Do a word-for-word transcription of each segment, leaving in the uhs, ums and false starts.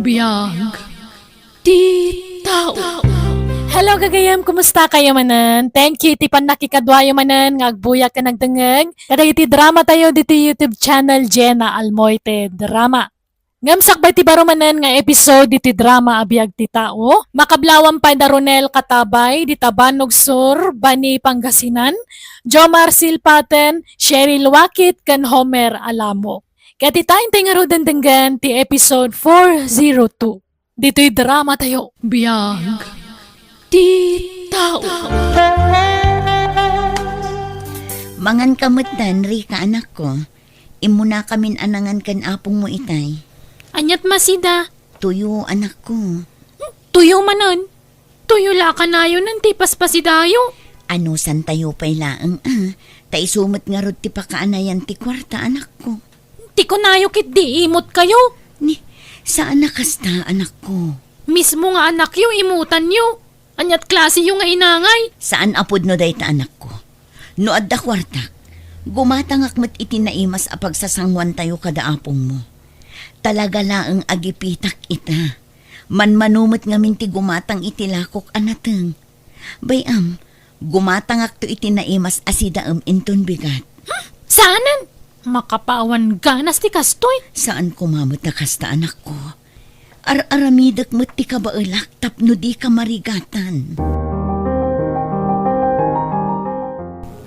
Biag ti tao. Hello, gagayem. Kumusta kayo manen? Thank you iti pannakikaduayo manen nga agbuyak ken agdengngeg kadagiti drama tayo ditoy YouTube channel Jenna Almoite Drama. Ngem sakbay ti baro manen nga episode ditoy drama a Biag ti Tao, makablawan pay da Ronel Katabay, dita Bannog Sur, Bani, Pangasinan, Jomar Silpaten, Cheryl Wakit, ken Homer Alamo. Ket ita, intay ngaruden denggen ti episode four zero two. Ditoy drama tayo, Biag ti Tao. Mangan ka met, Rika, anakko. Immunakamin a nangan ken apongmo itay. Aniat masida? Tuyo, anakko. Tuyo manen? Tuyo la a kanayonen ti paspasidayo. Anusantayo pay laeng a, ta isu met ngarud ti pakaanayan ti kuarta, anakko. Ti kunayo ketdi imotkayo. Ni, saan a kasta, anakko. Mismo nga anakyo, imotanyo. Aniat klaseyo nga inangay? Saan a pudno dayta, anakko. No adda kuartak, gumatangak met iti naimas a pagsasanguantayo kada apongmo. Talaga laeng a gipitak ita. Manmano met ngamin ti gumatang iti lakok a nateng. Bay-am, gumatangakto iti naimas a sidaem inton bigat. Hmm? Saanen? Makapaawan ganas ti kastoy. Saan koma met a kasta, anakko. Ar-aramidek met ti kabaelak tapno dika marigatan.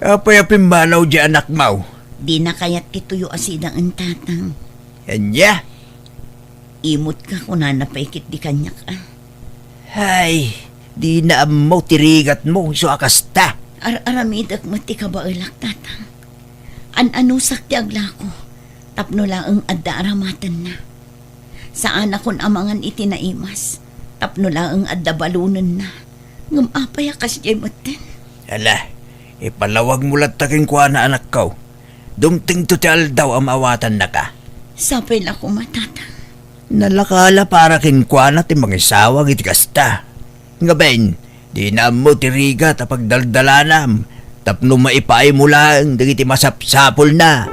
Apay a pimmanaw di anakmaw? Dina kayat ti tuyo a sidaen, tatang. Ania? Imotka kunana pay ketdi kaniak a. Hay, dina ammo ti rigatmo, isu a kasta. Ar-aramidek met ti kabaelak, tatang. An-anusak ti aglako, tapno laeng adda aramatenna. Saanakon a mangan iti naimas, tapno laeng adda balonenna. Ngem apay a kasdiay metten? Ala, ipalawagmo latta kenkuana, anakko. Dumtengto ti aldaw a maawatannaka. Sapay la koma, tatang. Nalaka la para kenkuana ti mangisawag iti kasta. Ngaben, dina ammo ti rigat a pagdaldalanam tapno maipaaymo laeng dagiti masapsapulna.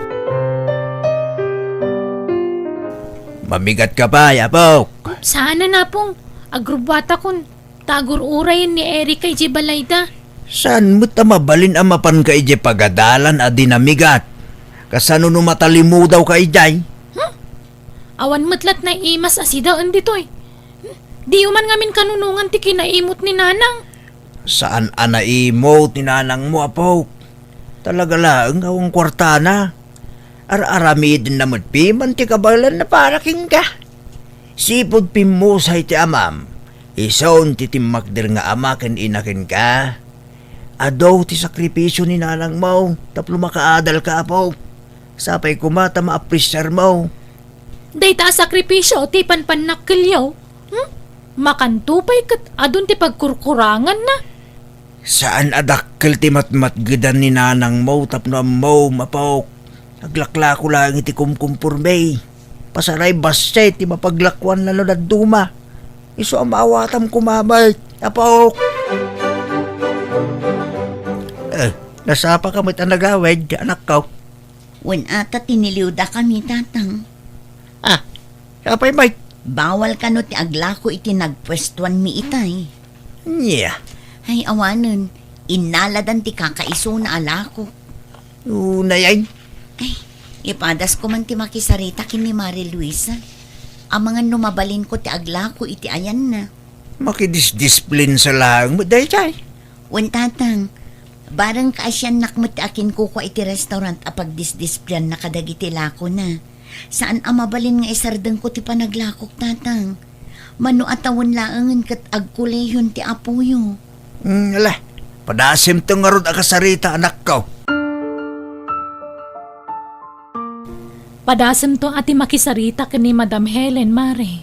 Mamigatka pay, apok. Saanen, apong. Agrubbuatakon. Ta agur-urayen ni Erika idiay balayda. Saan met a mabalin a mapanka idiay pagadalan a di namigat? Kasano no matalimudawka idiay? Hmm? Awan met la't naimas a sidaen ditoy. Hmm? Diyo man ngamin kanunongan ti kinaimot ni Nanang. Saan a naimot ni nanangmo, apok. Talaga laeng awan kuartana. Ar-aramidenna met piman ti kabaelanna para kenka. Sipud pimmusay ti amam, isun ti timmakder nga ama ken ina kenka. Adu ti sakripisio ni nanangmo tapno makaadalka, apok. Sapay koma ta maapresiarmo. Dayta a sakripisio ti panpannakkelyo. Hmm? Makanto pay ket adun ti pagkurkuranganna. Saan a dakkel ti matmatgedan ni nanangmo tapno ammom, apok. Aglaklako laeng iti kumkumporme. Pasaray bassit ti mapaglakuanna no dadduma. Isu a maawatam koma met, apok. Eh, nasapaka met a nagawid, anakko? Wen a ta tiniliwdakami, tatang. Ah, apay met? Bawal kano ti aglako iti nagpuestuanmi itay? Nia? Ay, awanen. Innaladan ti kakaisuna a lako. Unay ay? Ay, ipadasko man ti makisarita ken ni Mare Luisa. Amangan no mabalinko ti aglako iti ayanna. Makidisdisplin sa laeng met daytoy. Wen, tatang, bareng kaasiannak met ti akinkukua iti restaurant a pagdisdisplianna kadagiti lakona. Saan a mabalin nga isardengko ti panaglakok, tatang. Mano a tawen laengen ket agkuleyon ti apoyo. Mm, ala, padasemto ngarud a kasarita, anakko. Padasemto a ti makisarita ken ni Madam Helen, Mare.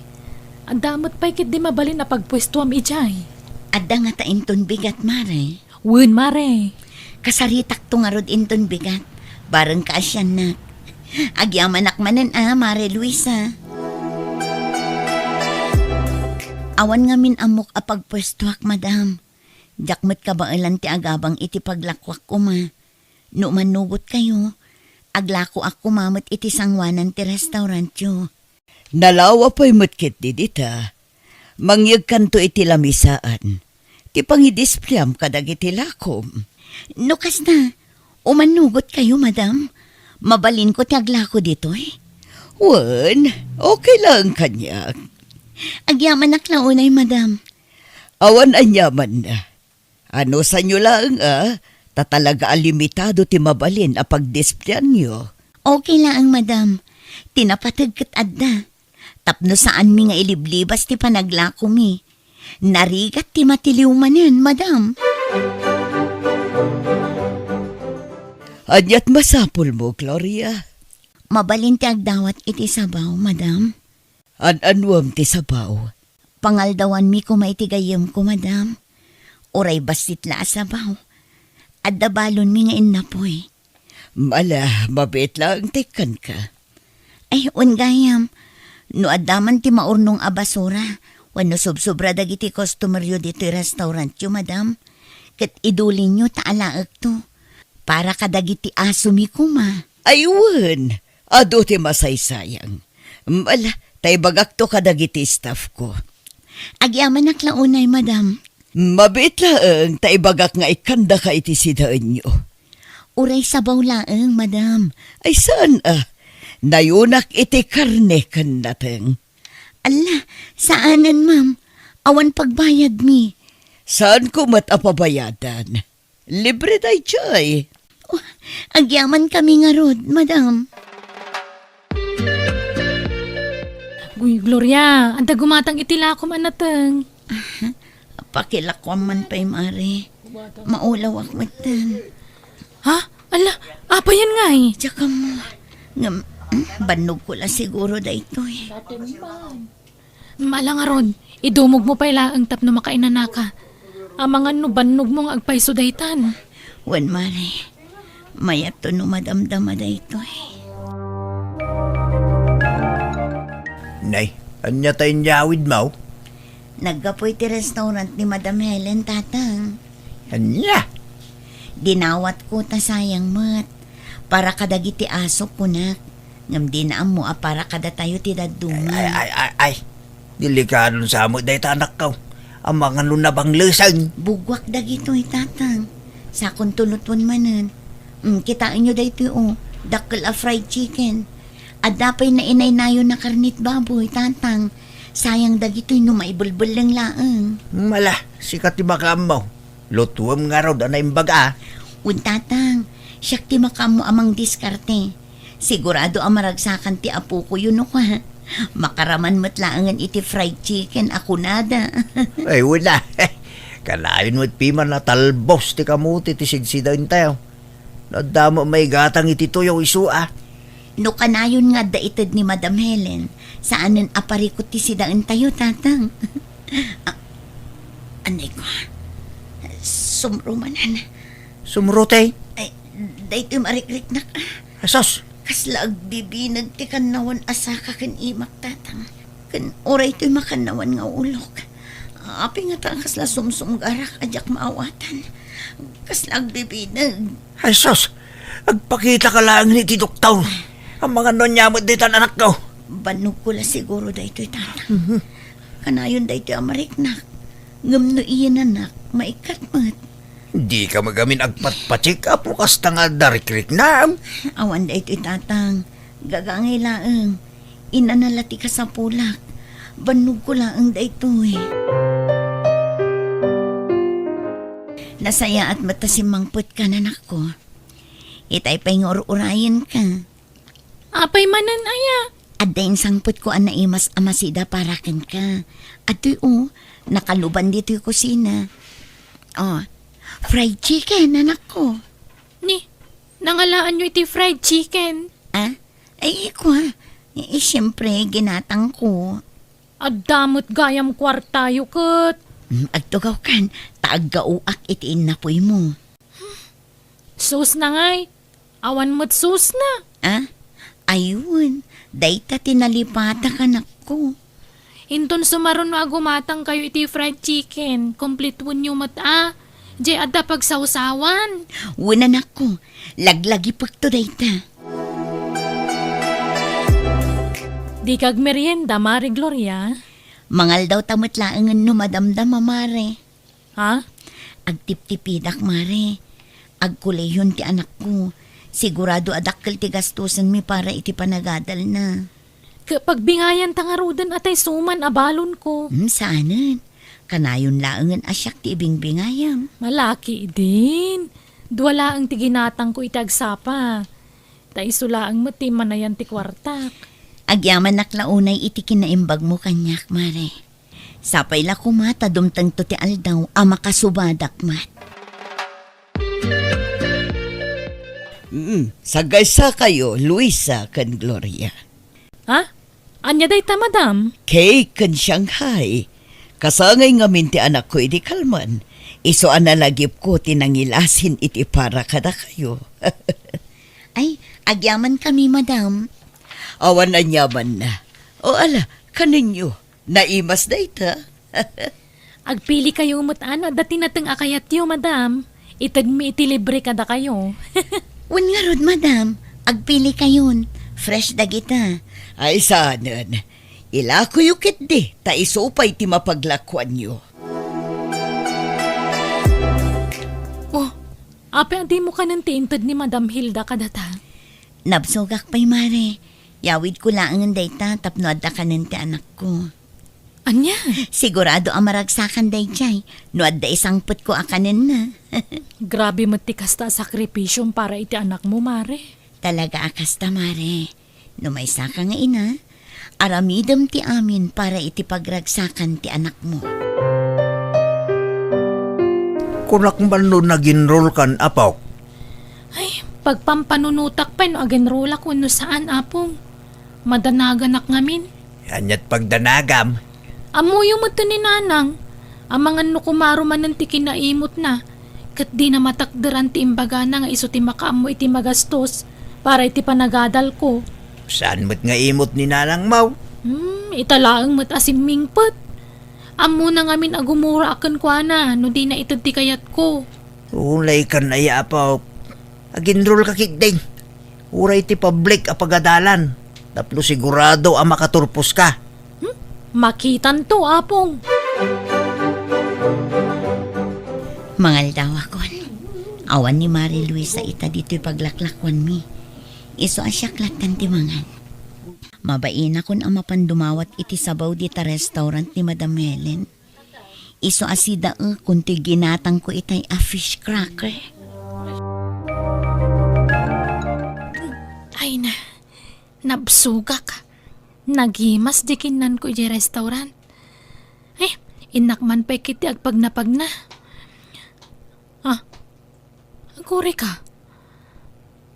Adda met pay ketdi mabalin a pagpuestuam idiay? Adda ngata inton bigat, Mare? Wen, Mare. Kasaritakto ngarud inton bigat. Bareng kaasiannak. Agyamanak manen a, Mare Luisa. Awan ngamin ammok a pagpuestuak, madam. Diak met kabaelan ti agabang iti paglakuak koma. No mannugotkayo, aglakoak koma met iti sangoanan ti restaurantyo. Nalawa pay met ketdi dita. Mangyegkanto iti lamisaan ti pangidispleam kadagiti lakom. No kasta, umannugotkayo, madam. Mabalinko ti aglako ditoy. Wen, okay lang kaniak. Agyamanak la unay, madam. Awan aniamanna. Anusanyo laeng a, ta talaga a limitado ti mabalin a pagdispleanyo. Okay laeng, madam. Ti napateg ket adda. Tapno saanmi nga iliblibas ti panaglakomi. Narigat ti matiliw manen, madam. Aniat masapulmo, Gloria? Mabalin ti agdawat iti sabaw, madam. An-anuam ti sabaw? Pangaldawanmi koma iti gayyemko, madam. Uray bassit la a sabaw. Adda balonmi nga innapoy. Ala, mabiit laeng ti ikkanka. Ay, wen gayam. No adda man ti maurnong a basura, wenno sobsobra dagiti customeryo ditoy restaurantyo, madam, ket idulinyo ta alaekto. Para kadagiti asomi koma. Ay, wen, adu ti masaysayang. Ala, ta ibagakto kadagiti staffko. Agyamanak la unay, madam. Mabiit laeng ta ibagak nga ikkandaka iti sidaenyo. Uray sabaw laeng, madam. Ay, saan a? Nayunak iti karne ken nateng. Ala, saanen, ma'am. Awan pagbayadmi. Saanko met a pabayadan? Libre daytoy. Oh, agyamankami ngarud, madam. Uy, Gloria, adda gumatang iti lakom a nateng. Pakilakuam man pay, Mare. Maulawak metten. Ha? Ala, apayen ngay? Diak ammo. Ngem, bannogko la siguro daytoy. Ala ngarud, idumogmo pay laeng tapno makainanaka. Amangan no bannogmo nga agpayso daytan. Wen, Mare. Mayatto no madamdama daytoy. Nay, ania ta inyawidmo? Naggapu iti restaurant ni Madam Helen, Tatang. Ania? Dinawatko ta sayang met. Para kadagiti asok, kunak. Ngem dina ammo a para kadatayo ti dadduma. Ay, ay, ay, ay. Delikadon sa met dayta, anakko. Amangan no nabanglesen. Bugguak dagitoy, Tatang. Sakonto lutuen manen. Mm, kitaenyo daytoy, o. Dakkel a fried chicken. Adda pay nainaynayonna karnet baboy, Tatang. Sayang dagitoy no maibelbelleng laeng. Mm, ala, sika ti makaammo. Lutuem ngarud a naimbag a. Wen, Tatang, siak ti makaammo a mangdiskarte. Sigurado a maragsakan ti apokoyo no kua. Makaraman met laengen iti fried chicken a kunada. Ay, wen a. Kanayon met piman a talbos ti kamote ti sidsidaentayo. No adda met maigatang iti tuyo isu a. No kanayon nga adda ited ni Madam Helen, saanen a parikut ti sidaentayo, Tatang. Ah, anay ko. Sumro manen. Sumro, tay? Ay, daytoy marikriknak. Asos! Kasla agbibineg ti kannawan a saka ken imak, Tatang. Ken uray toy makannawan nga ulok. Apay ngata kasla sumsumgarak a diak maawatan. Kasla agbibineg. Ay, sus! Agpakitaka laeng iti doktor. Amangan no ania met daytan, anakko. Bannogko la siguro daytoy, Tatang. Mhm. Kanayon daytoy a mariknak. Ngem no iyan, anak, maikkat met. Dika met gamin agpatpacheck-up no kasta nga adda rikriknam. Awan daytoy, Tatang. Gagangay laeng. Inana la ti kasapulak. Bannogko laeng daytoy. Nasayaat met ta simmangpetka, anakko. Itay pay nga ur-urayenka. Apay manen aya? Adda insangpetko a naimas a masida para kenka. Adtoy, o, nakaluban ditoy kusina. O, fried chicken, anakko. Ni, nangalaanyo iti fried chicken? Ah? Ay, kua. Eh, siyempre, ginatangko. Adda met gayam kuartayo ket. Mm, agtugawkan, ta aggaoak iti innapoymo. Sus na ngay, awan met sus na. Ah? Ayun, dayta ti nalipatak, anakko. Inton sumaruno a gumatangkayo iti fried chicken, kompletuenyo met a. Jay adda pagsawsawan. Wen, anakko, laglagipekto dayta. Dika agmerienda, Mare Gloria. Mangaldaw ta met laengen no madamdama, Mare. Ha? Agtiptipidak, Mare. Agkuleyon ti anakko. Sigurado a dakkel ti gastusenmi para iti panagadalna. Ket pagbingayanta ngaruden a tay suman a balonko. Hmm, saanen. Kanayon laengen a siak ti ibingbingayam. Malaki idin. Dua laeng ti ginatangko iti agsapa. Ta isu laeng met ti immanayan ti kuartak. Agyamanak la unay iti kinaimbagmo kaniak, Mare. Sapay la koma ta dumtengto ti aldaw a makasubadak met. Mm, sagaysakayo, Luisa ken Gloria. Ha? Ania dayta, madam? Cake ken Shanghai. Kasangay ngamin ti anakko idi kalman. Isu a nalagipko ti nangilasin iti para kadakayo. Ay, agyamankami, madam. Awan aniamanna. O ala, kanenyo. Naimas dayta. Agpilikayo met, a, no adda ti nateng a kayatyo, madam. Itedmi iti libre kadakayo. Wen ngarud, madam. Agpilikayon. Fresh dagita. Ay, saanen. Ilakoyo ketdi, ta isu pay ti mapaglakuanyo. Oh, apay a dimo kanen ti inted ni Madam Hilda kadata? Nabsogak pay, Mare. Yawidko laengen dayta tapno adda kanen ti anakko. Ania? Sigurado a maragsakan daydiay no adda isangpetko a kanenna. Grabe met ti kasta a sakripisiom para iti anakmo, Mare. Talaga a kasta, Mare. No maysaka nga ina, aramidem ti amin para iti pagragsakan ti anakmo. Kunak man no nag-enroll kan, apok. Ay, pagpampanunotak pay no ag-enrollak wenno saan, Apong. Madanaganak ngamin. Ania't pagdanagam? Ammoyo met ni Nanang. Amangan no kumaro manen ti kinaimutna, ket dina matakderan ti imbagana nga isu ti makaammo iti magastos para iti panagadalko. Saan met nga imot ni Nanang, maw? Hmm, ita laeng met a simmingpet. Ammona ngamin a gumura a kenkuana no dina ited ti kayatko. Ulaykan aya, apok. Ag-enroll ka ketdi. Uray ti public a pagadalan. Tapno sigurado a makaturpos ka. Hmm? Makitanto, Apong. Mangaldawakon. Awan ni Mare Luisa ita ditoy paglaklakuanmi. Isu a siak lattan ti mangan. Mabainakon a mapan dumawat iti sabaw dita restaurant ni Madam Helen. Isu a sidaekon ti ginatangko itay a fish cracker. Ay na, nabsogak. Nagimas di kinnanko idiay restaurant. Eh, innak man pay ket ti agpagnapagna. Ah, agurayka.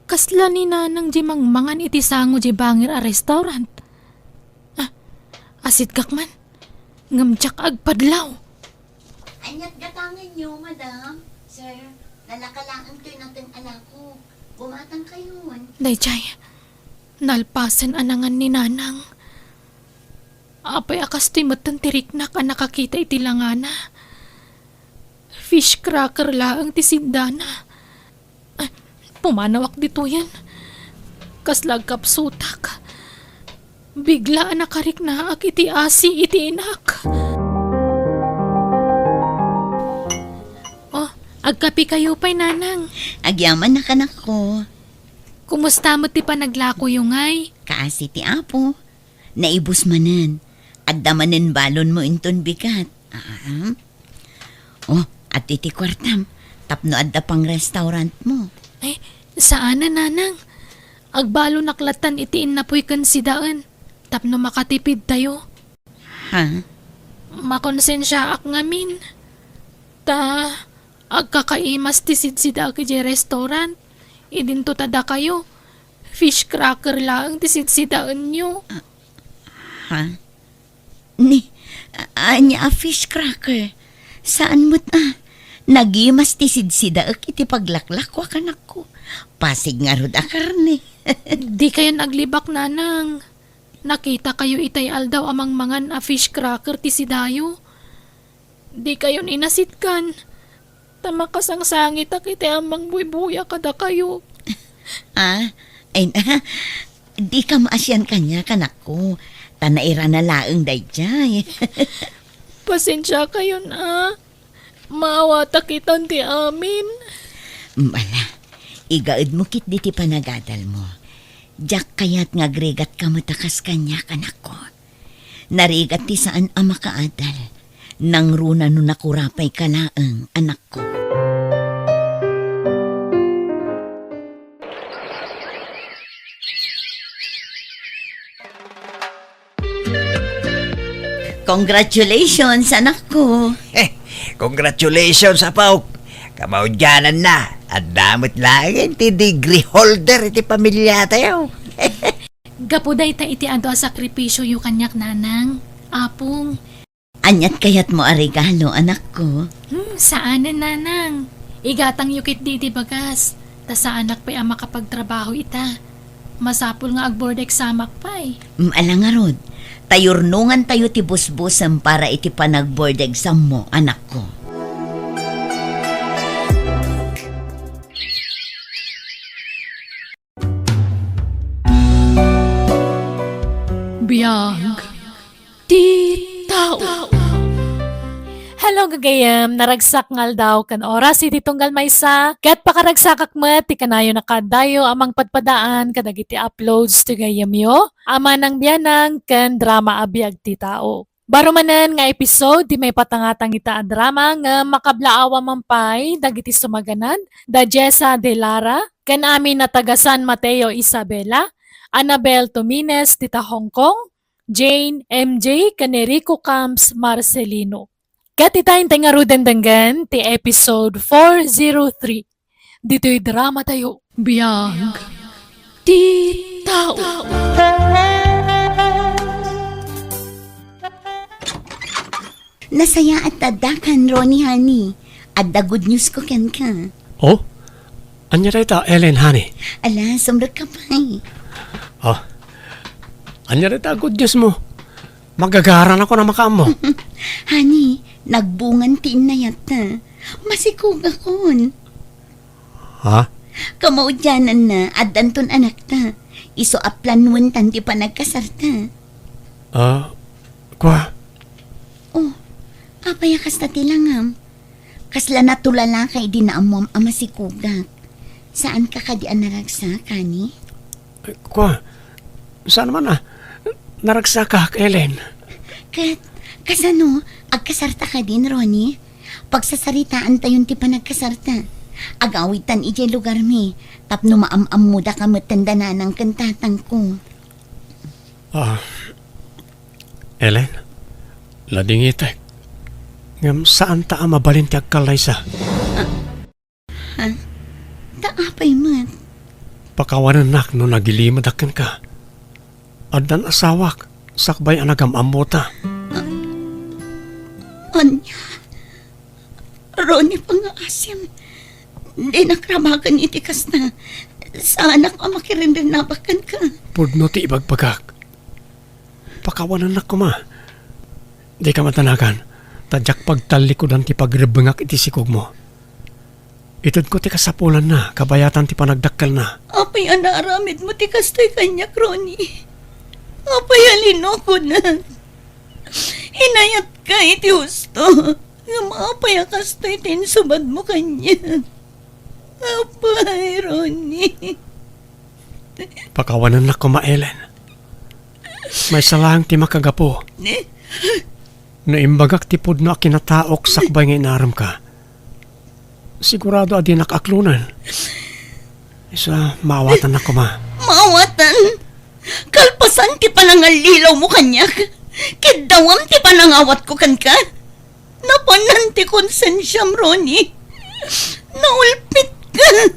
Kasla ni Nanang di mangmangan iti sango di bangir a restaurant. Ah, asidgak man. Ngem diak agpadlaw. Ania't gatangenyo, madam? Sir, nalaka laeng toy nateng a lako. Bumatang kayon. Daydiay, nalpasen a nangan ni Nanang. Apay a kastoy metten ti riknak a nakakita iti langana? Fish cracker laeng ti sindana. Ah, pumanawak ditoyen. Kasla agkapsutak. Bigla a nakariknaak iti asi iti inak. Oh, agkapikayo pay, Nanang. Agyamanak, anakko. Kumusta met ti panaglakoyo ngay? Kaasi ti Apo. Naibus manen. Adda manen balonmo inton bigat. Ah. Oh, adtoy ti kuartam. Tapno adda pang restaurantmo. Ay, saan a, Nanang. Agbalonak lattan iti innapoy ken sidaen. Tapno makatipidtayo. Ha? Makonsensiaak ngamin. Ta, agkakaimas ti sidsidaak idiay restaurant. Idinto ta dakayo, fish cracker laeng ti sidsidaenyo. Ha? Ni, a-, ania a fish cracker? Saan met a? Nagimas ti sidsidaek iti paglaklako a kanakko. Pasig ngarud a karne. Dikayon aglibak, Nanang. Nakitakayo itay aldaw a mangmangan a fish cracker ti sidayo. Dikayon inasidkan, ta makasangsangitak iti ammang buybuya kadakayo. Ah, ay na. Dika maasian kaniak, anakko, ta nairana laeng daydiay. Pasensiakayon a. Maawatak itan ti amin. Ala, igaedmo ketdi ti panagadalmo. Diak kayat nga agrigatka met a kas kaniak, anakko. Narigat ti saan a makaadal. Nangruna no nakurapayka laeng, anakko. Congratulations, anakko. Eh, congratulations, apok. Kamaudiananna, adda met laeng ti degree holder iti pamiliatayo. Gapu dayta iti adu a sakripisioyo kaniak, nanang, apong. Aniat kayatmo a regalo, anakko? Hmm, saanen, nanang. Igatangyo ketdi iti bagas, ta saanak pay a makapagtrabaho ita. Masapul nga ag-board examak pay. Mm, ala ngarud, ta yurnongantayo ti busbusem para iti panag-board exammo, anakko. Biag ti tao. Hello, gagayyem. Naragsak nga aldaw ken oras iti tunggal maysa, ket pakaragsakak met ti kanayon a kaadayo a mangpadpadaan kadagiti uploads ti gayyemyo a manang bianang ken drama a biag ti tao. Baro manen nga episode ti maipatangatang ita a drama nga makablaawa man pay dagiti sumaganad da Jessa De Lara ken amin a taga San Mateo, Isabela, Annabel Tumines dita Hong Kong, Jane, M J, ken ni Rico Camps Marcelino. Ket ita intay ngaruden denggen ti episode four zero three. Ditoy drama tayo, Biag ti Tao. Nasayaat ta addakan, Ronnie, honey. Adda good news ko kenka. Oh? Ania dayta, Ellen, honey? Ala, sumrekka pay. Oh. Ania dayta good news mo? Magagaranakon a makaammo. Honey, nagbungan ti innayatta. Masikogakon. Ha? Kamaudiananna, addanton anakta. Isu a planuentan ti panagkasarta. Ah, kua? Oh, apay a kasta ti langam? Kasla natulalaka idi naammoam a masikogak. Saanka kadi a naragsak, honey? Eh, kua, saan man a, naragsakak, Ellen. Ket, kasano, agkasarta kadin, Ronnie? Pagsasaritaantayon ti panagkasarta. Agawidtan idiay lugarmi, tapno maam-ammodaka metten da nanang ken tatangko. Ah, Ellen, ladingitek. Ngem saanta a mabalin ti agkallaysa. Ah, ha? Ta apay met? Pakawanennak no nagilimedak kenka. Addan asawak, sakbay a nagam-ammota. Ah, ania? Ronnie, pangngaasim. Dinak rabagen iti kasta. Saanak a makirinrinabak kenka. Pudno ti ibagbagak. Pakawanennak koma. Dika madanagan, ta diak pagtallikudan ti pagrebbengak iti sikogmo. Itedko ti kasapulanna, kabayatan ti panagdakkelna. Apay a naaramidmo ti kastoy kaniak, Ronnie? Apay a linokonak? Inayatka iti husto. Ngem apay a kastoy ti insubadmo kaniak? Apay, Ronnie. Pakawanennak koma, Ellen. Maysa laeng ti makagapu. No imbagak ti pudno a kinataok sakbay nga inaramka, sigurado a dinak aklonen. Isu a, maawatannak koma. Maawatan? Kalpasan ti panangallilawmo kaniak, kiddawam ti panangawatko kenka. Napanan ti konsensiam, Ronnie. Naulpitka.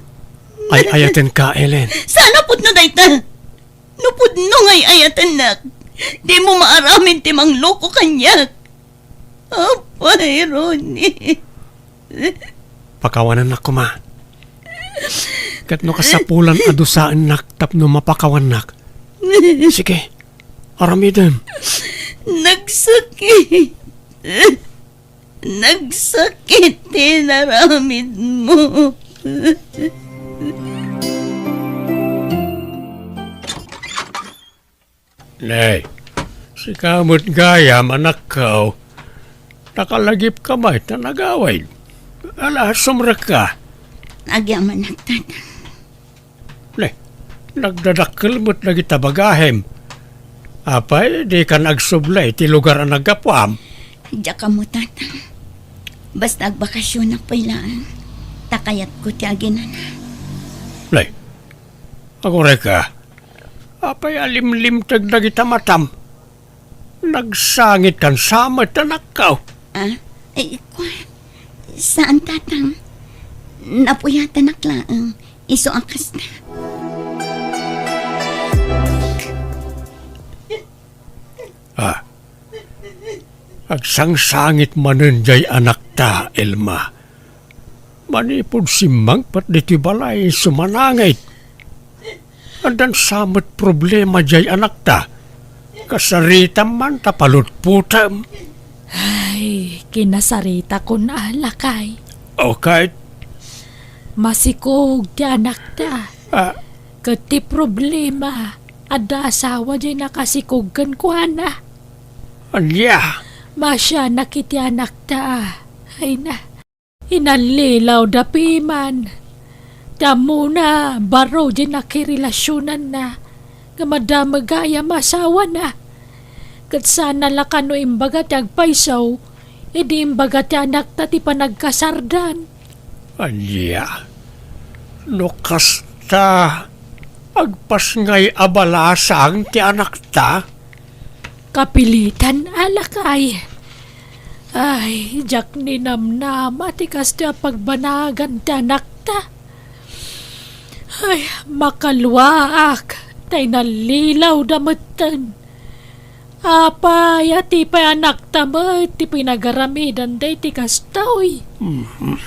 Ay-ayatenka, Ellen. Saan a pudno dayta? No pudno nga ay-ayatennak, dimo maaramid ti mangloko kaniak. Apay, Ronnie. Pakawanennak koma. Ket no kasapulan a dusaennak tapno mapakawannak, sige, aramidem. Nagsakit. Nagsakit ti inaramidmo. Nay, sika met gayam, anakko. Nakalagipka met ta nagawid. Ala, sumrekka. Agyamanak, Tatang. Ne, nagdadakkel met dagita bagahem. Apay, dikan agsubli iti lugar a naggapuam? Diak ammo, Tatang. Basta agbakasionak pay laeng, ta kayatko ti aginana. Ne, agurayka. Apay a limlimteg dagita matam? Nagsangitkan sa met, anakko. Ah? Ay, kua-, saan, Tatang. Napuyatanak laeng. Isu a kasta. Ah. Agsangsangit manen jay anakta, Elma. Manipud simmangpet ditoy balay, sumanangit. Addan sa met problema jay anakta. Kasaritam man ta palutpotem. Ay, kinasaritakon a, lakay. Okay. Masikog ti anakta. Ah. Ket ti problema, adda asawa jay nakasikog kenkuana. Ania? Masianak iti anakta. Ay na. Inallilaw da piman. Ti ammona, baro jay nakirelasionanna. Nga madamag gayam asawana. Ket saan a la kano imbaga ti agpayso, idi imbaga ti anakta ti panagkasardan. Ania? No kasta, agpasngay a balasang ti anakta? Kapilitan a, lakay. Ay, diak ninamnama ti kastoy a pagbanagan ti anakta. Ay, makaluaak, ta inallilaw da metten. Apay, a ti pay anakta met ti pinagaramidan daytoy kastoy? Mhm.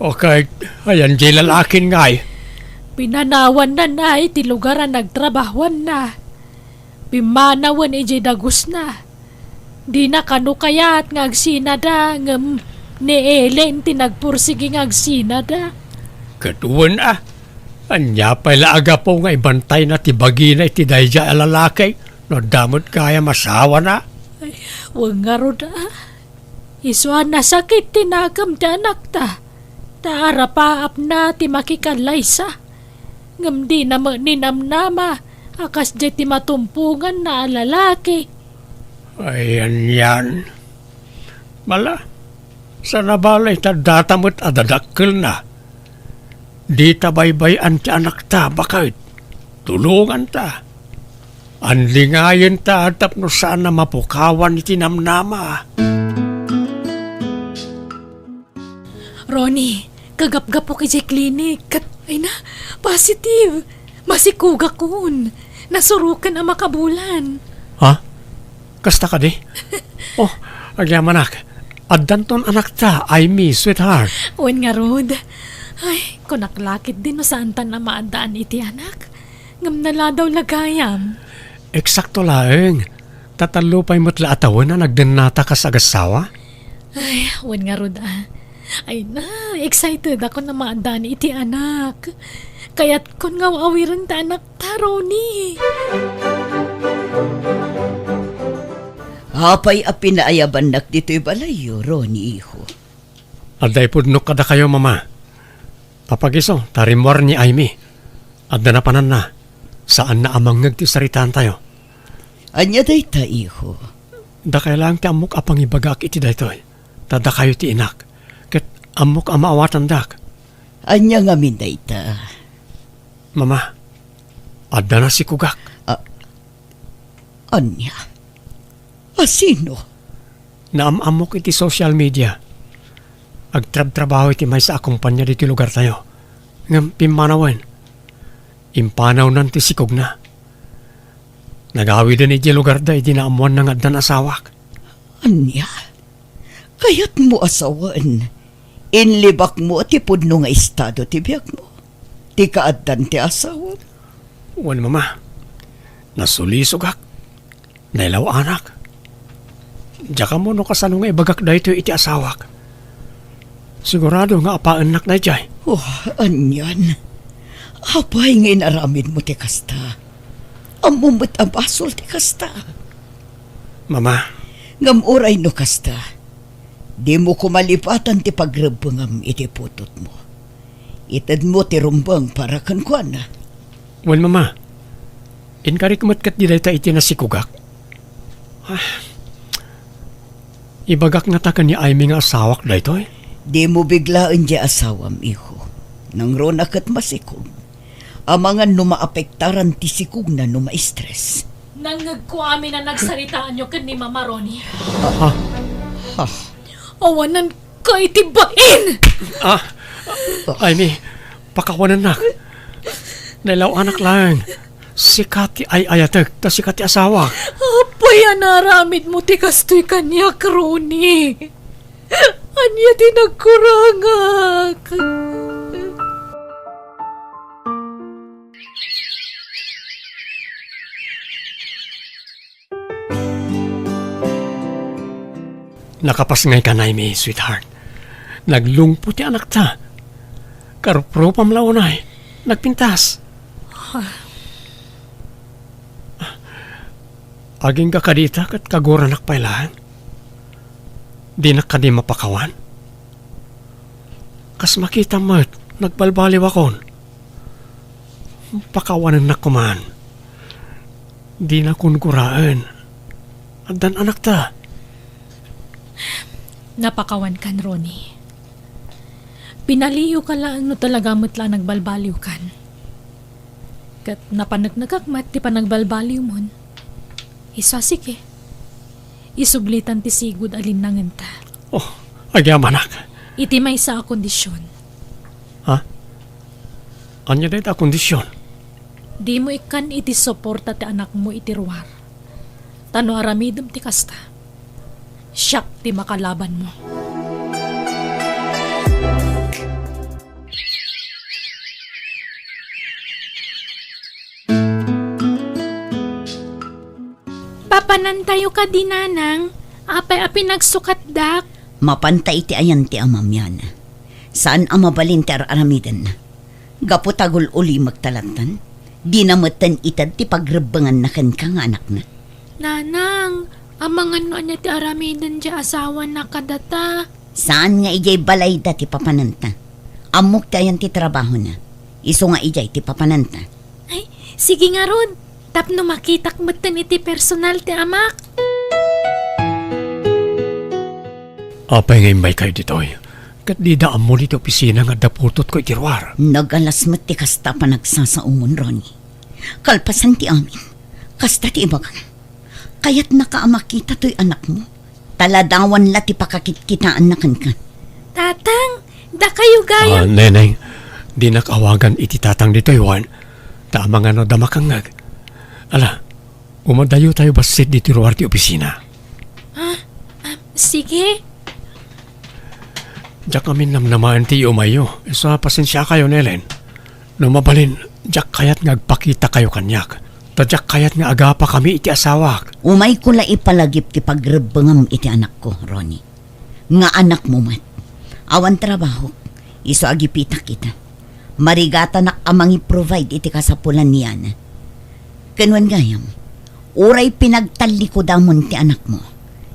Okay, ayan jay lalakin ngay? Pinanawanna iti lugar a nagtrabahuanna. Pimmanawen idiay dagusna. Dina kano kayat nga agsinada, ngem ni Ellen ti nagpursigi nga agsinada. Ket wen a, ania pay la a gapu nga ibantayna ti bagina iti daydiay a lalaki no adda met gayam asawana? Ay, wen ngarud a. Isu a nasakit ti nakem ti anakta, ta arapaapna ti makikallaysa. Ngem dina met ninamnama a kasdiay ti matumponganna a lalaki. Ay, anian. Bala, saan a bale ta data met a dadakkelna. Dita baybay-an ti anakta, baket. Tulonganta. Andingayenta tapno saan a mapukawan iti namnama. Ronnie, kagapgapok idiay klinik. Ay na, positive. Masikogakon. Nasuroken a makabulan. Ha? Kasta kadi? Oh, agyamanak. Addanton anakta, Aimee, sweetheart. Wen ngarud. Ay, kunak la ketdi no saantan a maaddaan iti anak. Ngem naladaw la gayam. Eksakto laeng. Tatallo pay met la a tawen a nagdennata kas agassawa. Ay, wen ngarud a. Ay na, excited ako a maaddaan iti anak. Kayatkon nga aw-awiren ti anakta, Ronnie. Apay a pinaayabannak ditoy balayyo, Ronnie, iho? Adda ipudnok kadakayo, Mama. Papagiso, ta rimmuar ni Aimee. Adda napananna. Saanna a mangngeg ti saritaantayo. Ania dayta, iho? Dakay laeng ti ammok a pangibagaak iti daytoy. Ta dakayo ti inak. Ket ammok a maawatandak. Ania ngamin dayta? Mama, adda nasikogak. A-, ania? A sino? Naam-ammok iti social media. Agtrabtrabaho iti maysa a kompania ditoy lugartayo. Ngem pimmanawen, impanawnan ti sikogna. Nagawiden idiay lugarda idi naammoanna nga addan asawak. Ania? Kayatmo a sawen, inlibakmo ti pudno nga estado ti biagmo, ti kaaddan ti asawam? Wen, Mama. Nasulisogak. Nailaw-anak. Diak ammo no kasano nga ibagak daytoy iti asawak. Sigurado nga apaennak daydiay. Oh, anian. Apay nga inaramidmo ti kasta? Ammom met a basol ti kasta. Mama. Ngem uray no kasta, dimo koma libatan ti pagrebbengam iti putotmo. Itedmo ti rumbeng para kenkuana. Wen, Mama. Inkarik met ketdi dayta iti nasikogak. Ah. Ibagak ngata ken ni Aimee nga asawak daytoy? Dimo biglaen diay asawam, iho. Nangruna ket masikog. Amangan no maapektaran ti sikogna no ma-stress. Nangngegko amin a nagsaritaanyo ken ni Mama, Ronnie. Ha? Ha? Awananka iti bain! Ah, Aimee, pakawanennak. Nailaw-anak laeng. Sika ti ay-ayatek, ta sika ti asawak. Apay a naaramidmo ti kastoy kaniak, Ronnie? Ania ti nagkurangak? Nakapas ngay kanay mi, sweetheart. Naglungpo ti anakta. Karuprupam la unay. Nagpintas. Agingga kadita ket kaguranak pay laeng. Dinak kadi mapakawan. Kas makita met, nagbalbaliwakon. Pakawanennak koman. Dinakon guraen. Addan anakta. Napakawankan, Ronnie. Pinaliwka laeng no talaga met la a nagbalbaliwkan. Ket napaneknekak met ti panagbalbaliwmon. Isu a sige. Isublitan ti sigud a linnangenta. Oh, agyamanak. Iti maysa a kondision. Ha? Ania dayta a kondision? Dimo ikkan iti suporta ti anakmo iti ruar. Ta no aramidem ti kasta, siak ti makalabanmo. Papanantayo kadi, Nanang? Apay a pinagsukatdak? Mapanta iti ayan ti amam, Yana. Saan a mabalin ti ar-aramidenna. Gapu ta gul-ulimekta lattan, dina metten ited ti pagrebbenganna kenka nga anakna. Nanang, amangan no ania ti aramiden diay asawana kadata. Saan nga idiay balayda ti papananta. Ammok ti ayan ti trabahona. Isu nga idiay ti papananta. Ay, sige ngarud. Tapno makitak metten iti personal ti amak. Apay nga immaykayo ditoy? Ket dida ammo iti opisina nga adda putotko iti ruar. Nagalas met ti kasta a panagsasaomon, Ronnie. Kalpasan ti amin, kasta ti ibagam. Kayatnaka a makita toy anakmo. Taladawan la ti pakakitkitaanna kenka. Tatang, dakayo gayam. Ah, Neneng, dinak awagan iti tatang ditoy, wen. Ta amangan no adda makangngeg. Ala, umadayotayo bassit ditoy ruar ti opisina. Ah, ah, sige. Diak amin namnamaen ti iumayyo. Isu a pasensiakayo, Nelen. No mabalin, diak kayat nga agpakitakayo kaniak. Ta diak kayat nga agapakami iti asawak. Umayko la ipalagip ti pagrebbengam iti anakko, Ronnie. Nga anakmo met. Awan trabahok, isu a gipitak ita. Marigatanak a mangi-provide iti kasapulan ni Yana. Ken wen gayam, uray pinagtallikodamon ti anakmo,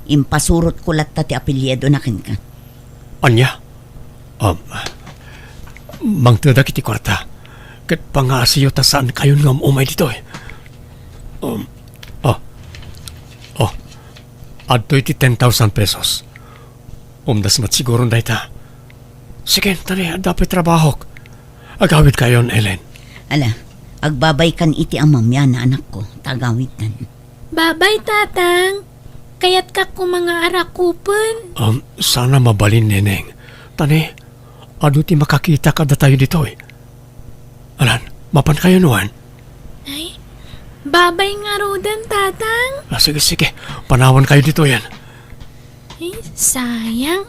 impasurotko latta ti apelyidona kenka. Ania? Um, mangtedak iti kuarta. Ket pangaasiyo ta saankayon nga um-umay ditoy. Um, oh. Oh. Adtoy ti ten thousand pesos. Umdas met siguron dayta. Sige, tani, adda pay trabahok. Agawidkayon, Ellen. Ala, agbabaykan iti amam, Yana, anakko, ta agawidtan. Babay, Tatang. Kayatka koma nga arakupen. Um, saan a mabalin, Neneng. Tani, adu ti makakita kadatayo ditoy. Alan, mapankayon wen? Ay, babay ngaruden, Tatang. Ah, sige, sige. Panawankayo ditoyen. Ay, sayang.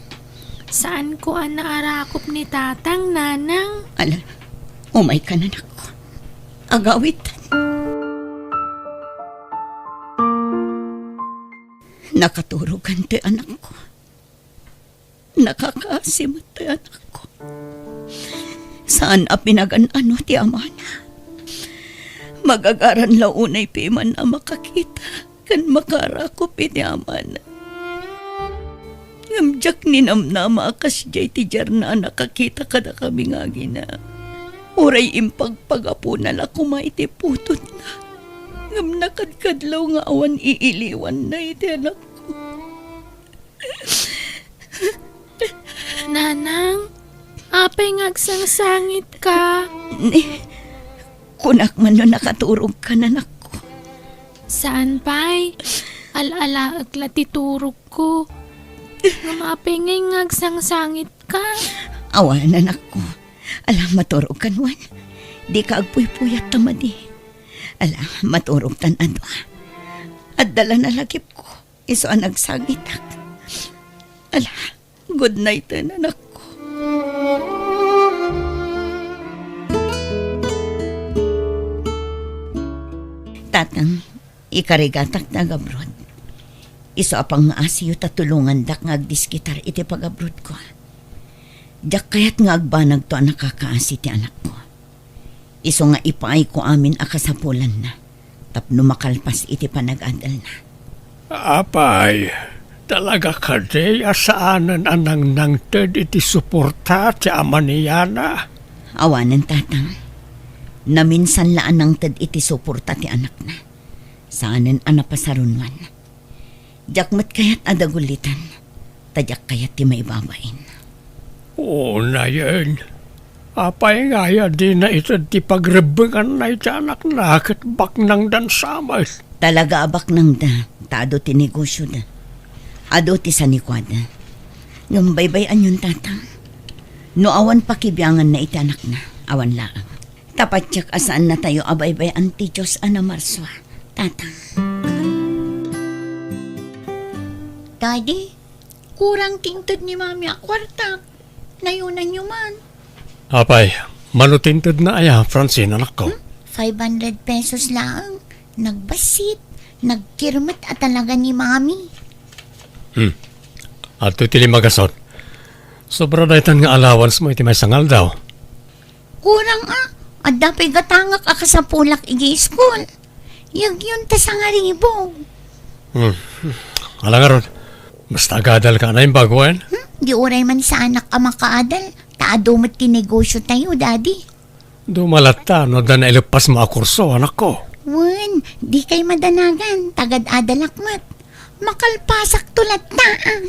Saanko a naarakop ni Tatang, Nanang. Ala, umaykan, anakko. Agawid. Nakaturogan ti anakko. Nakakaasi met ti anakko. Saan a pinagan-ano ti amana. Magagaran la unay piman a makakita ken makarakup iti amana. Ngem diak ninamnama a kasdiay ti diarna a nakakita kadakami nga agina. Uray impagpagapuna la koma iti putotna, ngem nakadkadlaw nga awan iiliwanna iti anakko. Nanang, apay nga agsangsangitka? Ni, kunak man no nakaturogka, anakko. Saan pay? Al-alaek la ti turogko. Ngem apay ngay nga agsangsangitka? Awan, anakko. Ala, maturogkan wen. Dika agpuypuyat ta madi. Ala, maturogtan a dua. Adda la nalagipko. Isu a nagsangitak. Ala, good night, anakko. Tatang, ikarigatak nga agabroad. Isu a pangngaasiyo ta tulongandak nga agdiskitar iti pagabroadko. Diak kayat nga agbanagto a nakakaasi ti anakko. Isu nga ipaayko amin a kasapulanna tapno makalpas iti panag-adalna. Apay, talaga kadi a saanen a nangnangted iti suporta ti ama ni Yana? Awanen, tatang. Naminsan la a nangted iti suporta ti anakna. Saanen a napasarunoan. Diak met kayat a dagulitan, ta diak kayat ti maibabain. Unayen, apay ngay a dina ited ti pagrebbenganna iti anakna ket baknangdan sa met? Talaga a baknangda, ta adu ti negosyoda. Adu ti sanikuada. Ngem baybay-anyon, tatang. No awan pakibianganna iti anakna, awan laeng. Ta patiek a saannatayo a baybay-an ti Dios a namarsua, tatang. Daddy, kurang ti inted ni Mami a kuarta. Nayonanyo man. Apay, mano ti intedna aya, Francine, anakko? Hmm? Five hundred pesos laeng. Nagbassit, nagkirmet a talaga ni Mami. Hmm. Adtoy ti lima gasut. Sobra daytan nga allowance mo iti maysa nga aldaw. Kurang a, adda pay gatangak a kasapulak idiay school. Yagyon ta sangaribo. Hmm. Ala ngarud, basta agadalka a naimbag wen? Hmm? Di uray man saanak a makaadal, ta adu met ti negosyotayo, Daddy. Dumalatta no adda naileppasmo a kurso, anakko. Wen, dikay madanagan, ta agad-adalak met. Makalpasakto latta, ah.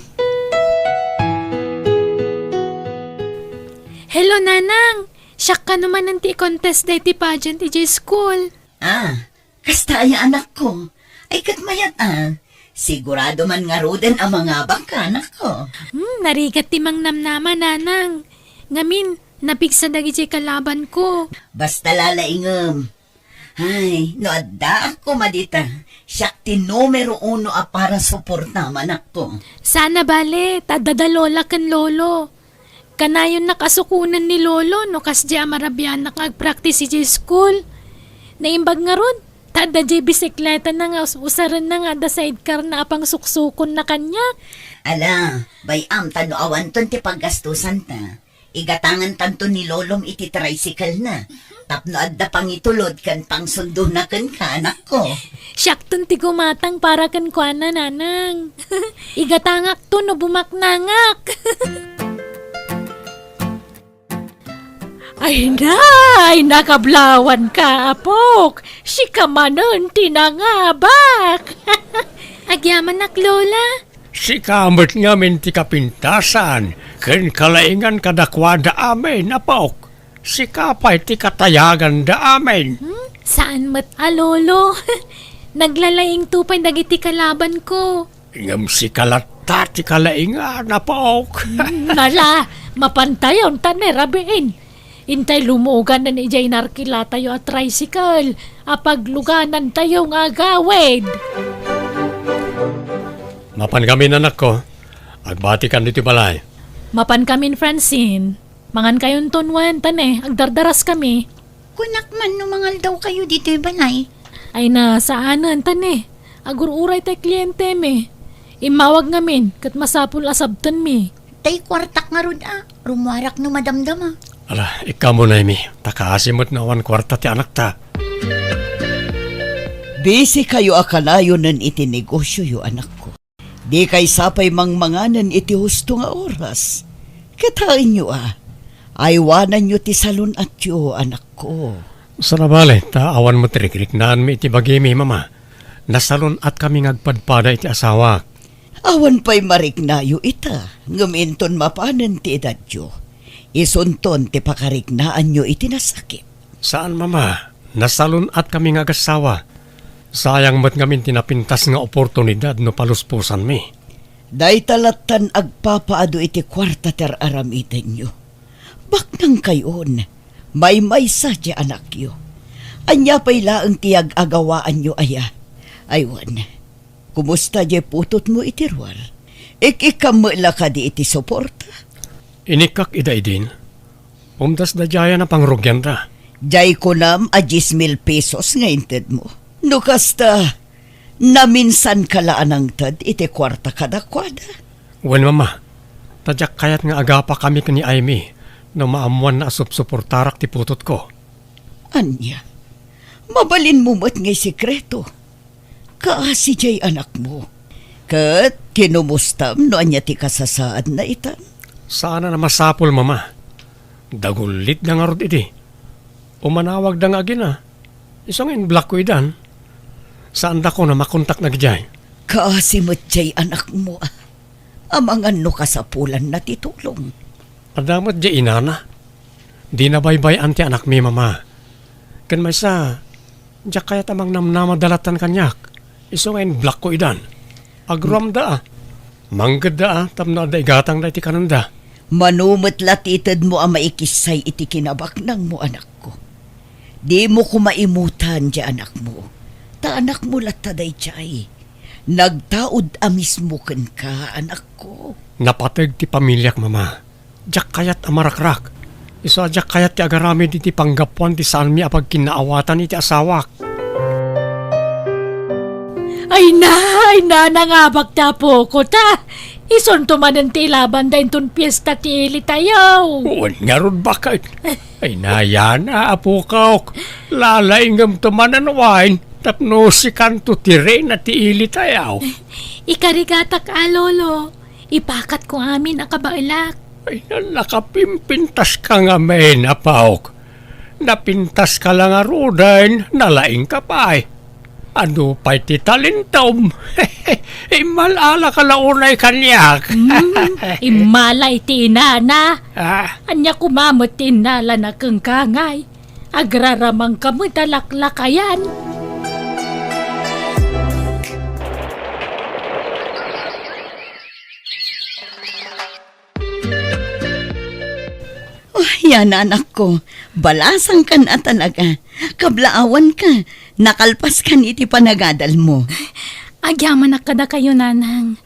Hello, Nanang! Siak kano manen ti i-contest daytoy pageant idiay school. Ah, kasta aya, anakko? Ay, ket mayat, ah. Sigurado man ngaruden a mangabakka, anakko. Hmm, narigat ti mangnamnama, Nanang. Ngamin, napigsa dagidiay kalabanko. Basta lalaingem. Ay, no addaak koma dita, siak ti numero uno a para suportam, anakko. Sana bale, ta adda da lola ken lolo. Kanayonnak a sukonen ni lolo no kasdiay a marabianak nga agpractice idiay school. Naimbag ngarud, ta adda diay bisikletana nga us-, usarenna nga adda sidecarna a pangsuksukonna kaniak. Ala, bay-am ta no awanton ti paggastusanta. Igatangantanto ni lolom iti tricycle-na tapno adda pangitulod ken pangsundona kenka, anakko. Siakton ti gumatang para kenkuana, Nanang. Igatangakto no bumaknangak. Ay, nay, nakablawanka, apok. Sika manen ti nangabak. Agyamanak, Lola. Sika met ngamin ti kapintasan ken kalaingan kadakuada amin, apok. Sika pay ti katayaganda amin. Hmm? Saan met a, Lolo? Naglalaingto pay dagiti kalabanko. Ngem sika latta ti kalaingan, apok. Hmm, ala, mapantayon ta ne rabiin. Intay lumuganan idiay narkilatayo a tricycle a pagluganantayo nga agawid. Mapankamin, anakko. Agbatikan ditoy balay. Mapankamin, Francine. Mangankayonton wen, ta ne, agdardaraskami. Kunak man no mangaldawkayo ditoy balay. Ay na, saanen, ta ne. Agur-uray tay klientemi. Immawag ngamin, ket masapul a sabtenmi. Tay kuartak ngarud a, rummuarak no madamdama. Ala, ikkamunaymi, ta kaasi met no awan kuarta ti anakta. Busy kayo a kanayonen iti negosioyo, anakko. Dikay sapay mangmanganen iti husto nga oras. Kitaenyo a, aywananyo ti salun-atyo, anakko. Saan a bale, ta awan met rikriknaanmi iti bagimi, Mama. Nasalun-atkami nga agpadpada iti asawak. Awan pay mariknayo ita, ngem inton mapanen ti edadyo, isunton ti pakariknaanyo iti nasakit. Saan, Mama. Nasalun-atkami nga agassawa. Sayang met ngamin ti napintas nga oportunidad no palusposanmi. Dayta lattan agpapaadu iti kuarta ti ar-aramidenyo. Baknangkayon, maymaysa ti anakyo. Ania pay laeng ti yag-agawaanyo aya? Aywan, kumusta diay putotmo iti ruar? Ik-ikkam met la kadi iti suporta? Inikkak ida idin. Pumdasda diayen a pangrugianda. Diay kunam a dies mil pesos nga intedmo. No kasta, naminsanka la a nangted iti kuarta kadakuada? Wen, Mama, ta diak kayat nga agapakami ken ni Aimee no maammoanna a supsuportarak ti putotko. Ania? Mabalinmo met nga isekreto. Kaasi diay anakmo. Ket kinumustam no ania ti kasasaadna itan? Saan a masapul, Mama. Dagullitda ngarud idi. Umanawagda nga agina. Isu nga in-blockko idan. Saandakon a makontakna idiay. Kaasi met diay anakmo, a. Amangan no kasapulanna ti tulong. Adda met diay inana. Dina baybay-an ti anakmi, Mama. Ken maysa, diak kayat a mangnamnamada lattan kaniak. Isu nga in-blockko idan. Agruamda a. Mangngegda a tapno adda igatangda iti kanenda. Mano met la ti itedmo a maikissay iti kinabaknangmo, anakko. Dimo koma imutan diay anakmo. Ta anakmo latta daydiay. Nagtaud a mismo kenka, anakko. Napateg ti pamiliak, Mama. Diak kayat a marakrak. Isu a diak kayat ti agaramid iti panggapuan ti saanmi a pagkinnaawatan iti asawak. Ay na, ay na, nangabak ti apoko ta. Isunto manen ti ilabanda inton fiesta ti ili tayo. Wen ngarud, baket. Ay na, yana, apokok. Lalaingemto manen wine tapno sikanto ti reyna ti ili tayo. Ikarigatak a, Lolo. Ipakatko amin a kabaelak. Ay, nakapimpintaska ngamin, apok. Napintaska la ngaruden, nalaingka pay. Adu pay ti talintom? Immal-alaka la unay kaniak. Hmm, immala iti inana. Ah. Ania koma met ti innalana kenka ngay? Agraramangka met a laklakayan. Oh, yana, anakko, balasangkan a talaga. Kablaawanka, nakalpaskan iti panagadalmo. Agyamanak kadakayo, nanang.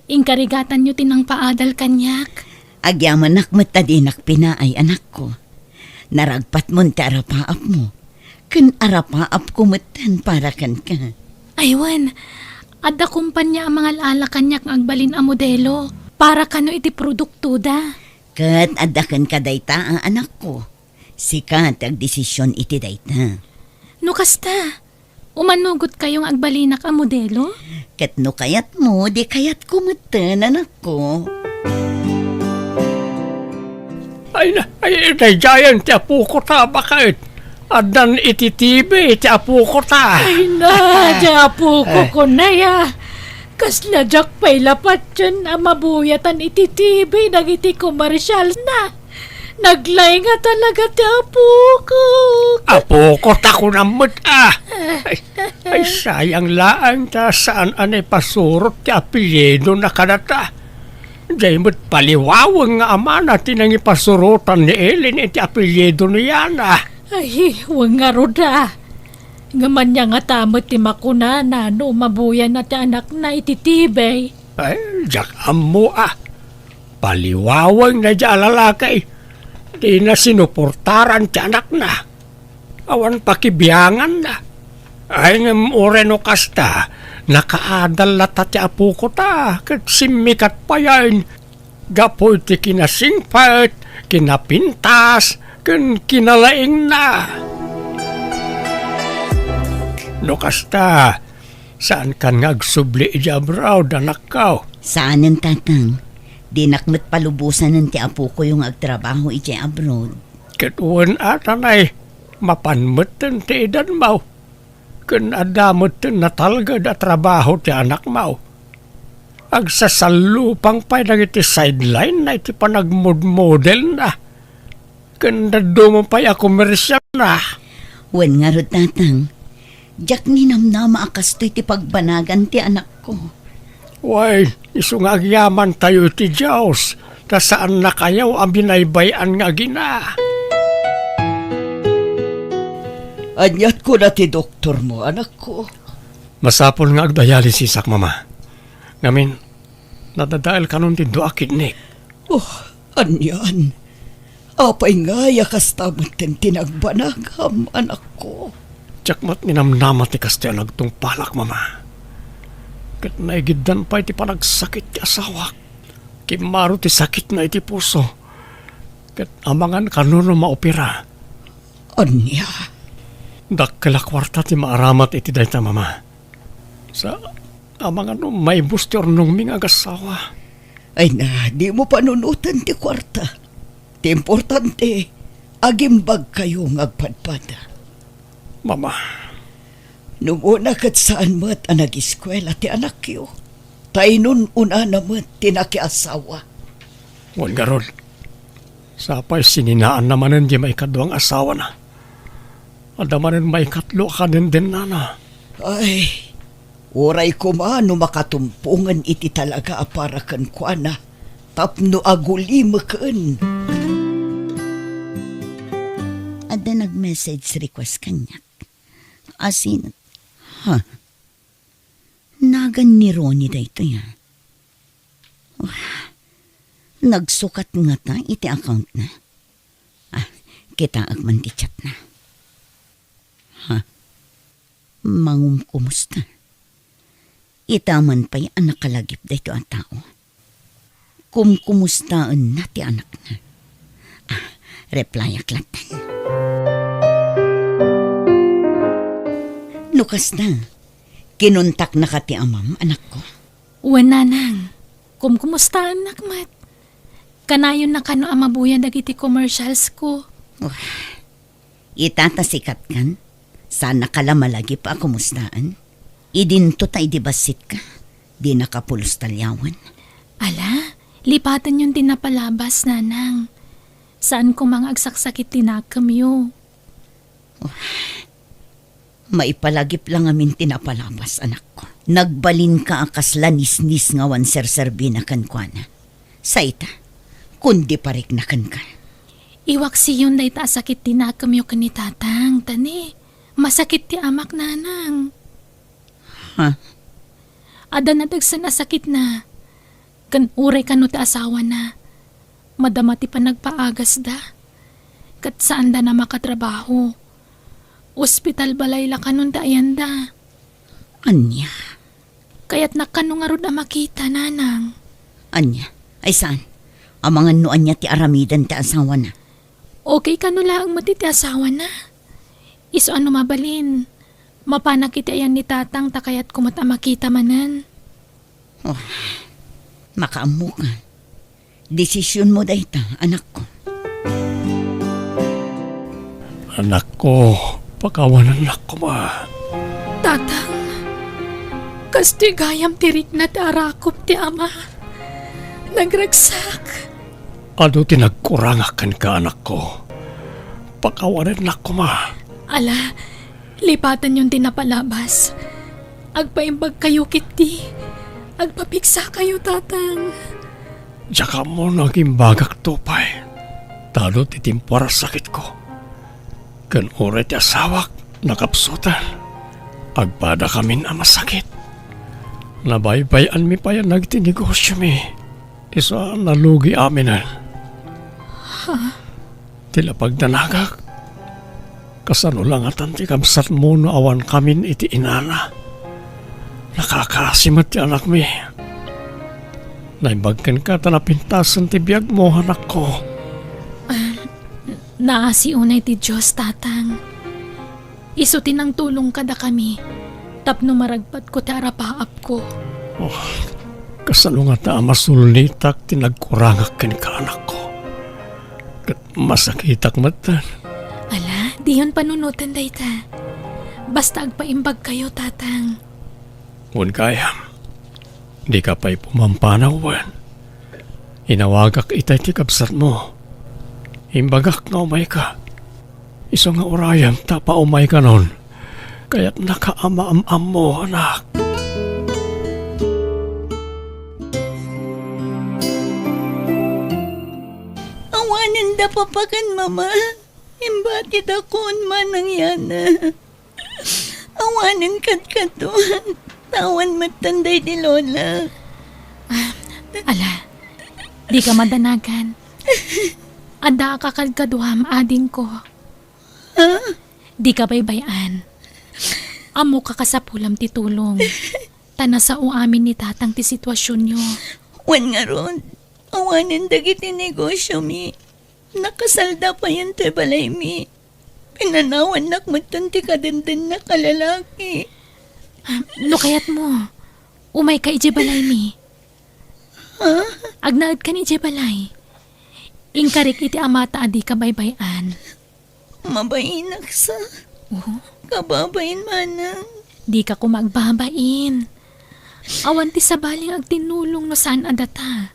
Inkarigatanyo ti nangpaadal kaniak. Agyamanak met ta dinak pinaay, anakko. Naragpatmon ti arapaapmo. Ken arapaapko metten para kenka. Ay wen, adda kompania a mangal-ala kaniak nga agbalin a modelo para kano iti produktoda. Ket adda kenka dayta a anakko. Sika ti agdesision iti dayta. No kasta, umanugotkayo nga agbalinak a modelo? Ket no kayatmo, di kayatko metten, anakko. Ay na, ay, daydiayen ti apoko ta, baket. Addan iti T V ti apoko ta. Ay na, ti apoko, kunaya. Kasla diak pay la patien a mabuyatan iti T V dagiti komersialna. Naglaing a talaga ti apoko. Apoko ta kunam met, a. Ay, ay, sayang laeng ta saan a naipasurot ti apelyidona kadata. Diay met paliwaweng nga amana ti nangipasurotan ni Ellen iti apelyido ni Yana. Ay, wen ngarud a. Ngem ania ngata met ti makunana no mabuyanna ti anakna iti T V? Ay, diak ammo a. Paliwaweng daydiay a lalaki. Dina sinuportaran ti anakna. Awan pakibianganna. Ay, ngem uray no kasta, nakaadal latta ti apoko ta, ket simmikat payen gapu iti kinasingpet, kinapintas, ken kinalaingna. No kasta, saankan nga agsubli idiay abroad, anakko? Saanen, Tatang. Dinak met palubosanen ti apokoyo nga agtrabaho idiay abroad. Ket wen a, Tanay, mapan metten ti edanmo. Ken adda metten natalged a trabaho ti anakmo. Agsasallupang pay dagiti sideline-na iti panagmodmodelna. Ken dadduma pay a komersialna. Wen ngarud, Tatang, diak ninamnama a kastoy ti pagbanagan ti anakko. Wen, isu nga agyamantayo iti Dios, ta saannakayo a binaybay-an nga agina. Aniat kuna ti doktormo, anakko? Masapul nga agdialysisak, Mama. Ngamin, nadadael kanon ti dua a kidneyk. Oh, anian? Apay ngay a kasta metten ti nagbanagam, anakko? Diak met ninamnama ti kastoy a nagtungpalak, Mama. Ket naigiddan pay ti panagsakit ti asawak. Kimmaro ti sakitna iti puso. Ket amangan kanon no maopera. Ania? Dakkel a kuarta ti maaramat iti dayta, Mama. Sa, amangan no maibus ti urnongmi nga agassawa. Ay na, dimo panunoten ti kuarta. Ti importante, agimbagkayo nga agpadpada. Mama. No umuna ket saan met a nagiskuela ti anakyo, ta inun-unana met ti nakiasawa. Wen ngarud, sapay sininaanna manen ti maikadua nga asawana. Adda manen maikatlo a kadendennana. Ay, uray koma no makatumpongen iti talaga a para kenkuana tapno agulimeken. Adda nag-message request kaniak. Asin, ha? Nagan ni Ronnie daytoy, a. Wah, nagsukat ngata iti accountna. Ah, kitaek man ti chatna. Ha? Mangumkumusta? Ita man pay a nakalagip daytoy a tao. Kumkumustaenna ti anakna. Ah, replyak lattan. No kasta, kinuntaknaka ti amam, anakko? Wen, nanang. Kumkumustaennak met. Kanayonna kano a mabuya dagiti commercialsko. Wah, ita ta sikatkan, saannaka la malagip a kumustaen. Idinto ta idi bassitka, dinaka pulos taliawen. Ala, lipatenyon ti napalabas, nanang. Saan koma nga agsaksakit ti nakemyo. Wah, maipalagip la ngamin ti napalabas, anakko. Nagbalinka a kasla nisnis nga awan serserbina kenkuana. Sa ita, kundi parikna kenka. Iwaksiyon dayta a sakit ti nakemyo ken ni tatang, ta ni, masakit ti amak, nanang. Ha? Adda nadagsen a sakitna. Ken uray kano ti asawana, madama ti panagpaagasda. Ket saanda a makatrabaho. Ospital balay la kanon ti ayanda. Ania? Kayatnak kano ngarud a makita, nanang. Ania? Ay saan? Amangan no ania ti aramiden ti asawana. Okay kano laeng met iti asawana. Isu a no mabalin, mapanak iti ayan ni tatang ta kayatko met a makita manen. Oh, makaammoka. Desisionmo dayta, anakko. Anakko, pakawanennak koma. Tatang, kastoy gayam ti rikna ti arakop ti ama. Nagragsak. Adu ti nagkurangak kenka, anakko. Pakawanennak koma. Ala, lipatenyon ti napalabas. Agpaimbagkayo ketdi. Agpapiksakayo, tatang. Diak ammo no agimbagakto pay. Ta adu ti timpo a sakitko. Ken uray ti asawak, nakapsutan. Agpadakamin a masakit. Nabaybay-anmi pay a nagiti negosyomi. Isu a nalugi aminen. Ha? Ti lapagdanagak, kasano la ngatan ti kabsatmo no awan kamin iti inana? Nakakaasi met ti anakmi. Naimbag kenka ta napintasen ti biagmo, anakko. Ah, naasi unay ti Dios, tatang. Isu ti nangtulong kadakami tapno maragpatko ti arapaapko. Oh, kasano ngata a masulnitak ti nagkurangak kenka, anakko? Ket masakitak metten. Ala, diyon panunoten dayta. Basta agpaimbagkayo, Tatang. Wen gayam, dika pay pumampanaw wen. Inawagak itay ti kabsatmo. Imbagak nga umayka. Isu nga urayem ta paumaykanon. Kayatnaka a maam-ammo, anak. Awanen da papa ken mama. Imbatidakon, Manang Yana. Awanen kadkaduan. Awan metten daydi lola. Ah, ala, dika madanagan. Adda a kakadkaduam, adingko. Ha? Dika baybay-an. Ammok a kasapulam ti tulong. Ta nasao amin ni Tatang ti situasionyo. Wen ngarud, awanen dagiti negosiomi. Nakasalda payen ti balaymi. Pinanawannak metten ti kadendennak a lalaki. Ah, no kayatmo, umayka idiay balaymi. Ha? Agnaedkan idiay balay. Inkarik iti amata a dika baybay-an. Mabainak sa. Oh? Kababain, manang. Dika koma agbabain. Awan ti sabali nga agtinulong no saan a data.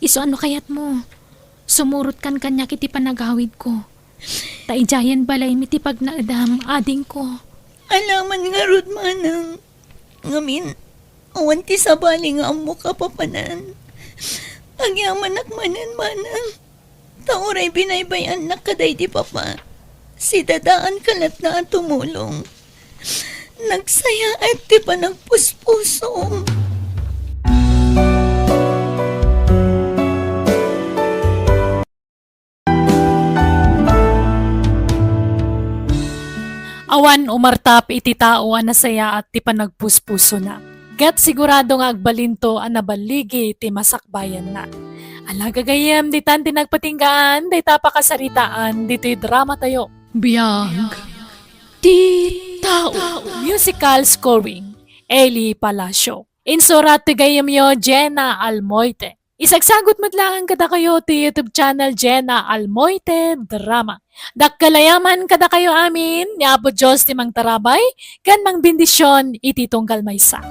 Isu a no kayatmo, sumurotkan kaniak iti panagawidko. Ta idiayen balaymi ti pagnaedam, adingko. Alaman ngarud, manang. Ngamin, awan ti sabali nga ammok a papanan. Agyamanak manen, manang. Ta uray binaybay-annak kadaydi papa, sidadaanka latta a tumulong. Nagsayaat ti panagpuspusom. Awan umartap iti tao a nasayaat ti panagpuspusona, ket sigurado nga agbalinto a naballigi ti masakbayanna. Ala, gagayyem, ditan ti nagpatinggaan dayta a pakasaritaan ditoy dramatayo. Biag ti tao. Musical scoring, Eli Palacio. Insurat ti gayyemyo, Jenna Almoite. Isagsagut met laeng kadakayo ti YouTube channel Jenna Almoite Drama. Dakkel a yaman kadakayo amin, ni Apo Dios ti mangtarabay ken mangbendision iti tunggal maysa.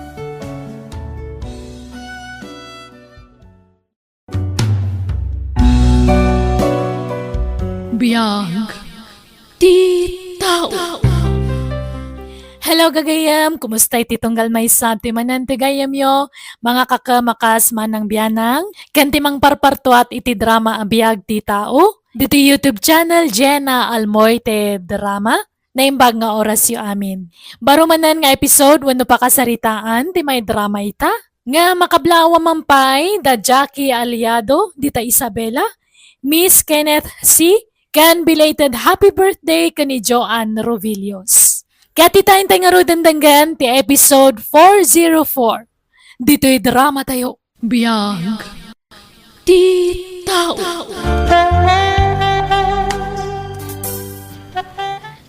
Biag ti tao. Hello, gagayyem! Kumusta iti tunggal maysa ti manen ti gayyemyo? Mga kakem a kas Manang Bianang, ken ti mangparpartuat iti drama a Biag ti Tao, ditoy YouTube channel Jenna Almoite Drama, naimbag nga orasyo amin. Baro manen nga episode wenno pakasaritaan ti maidrama ita, nga makablaaw a mampay da Jackie Aliado, dita Isabela, Miss Kenneth C, ken belated happy birthday ken ni Joanne Rovillos. Ket ita intay ngaruden denggen ti episode four zero four. Ditoy dramatayo. Biag ti tao.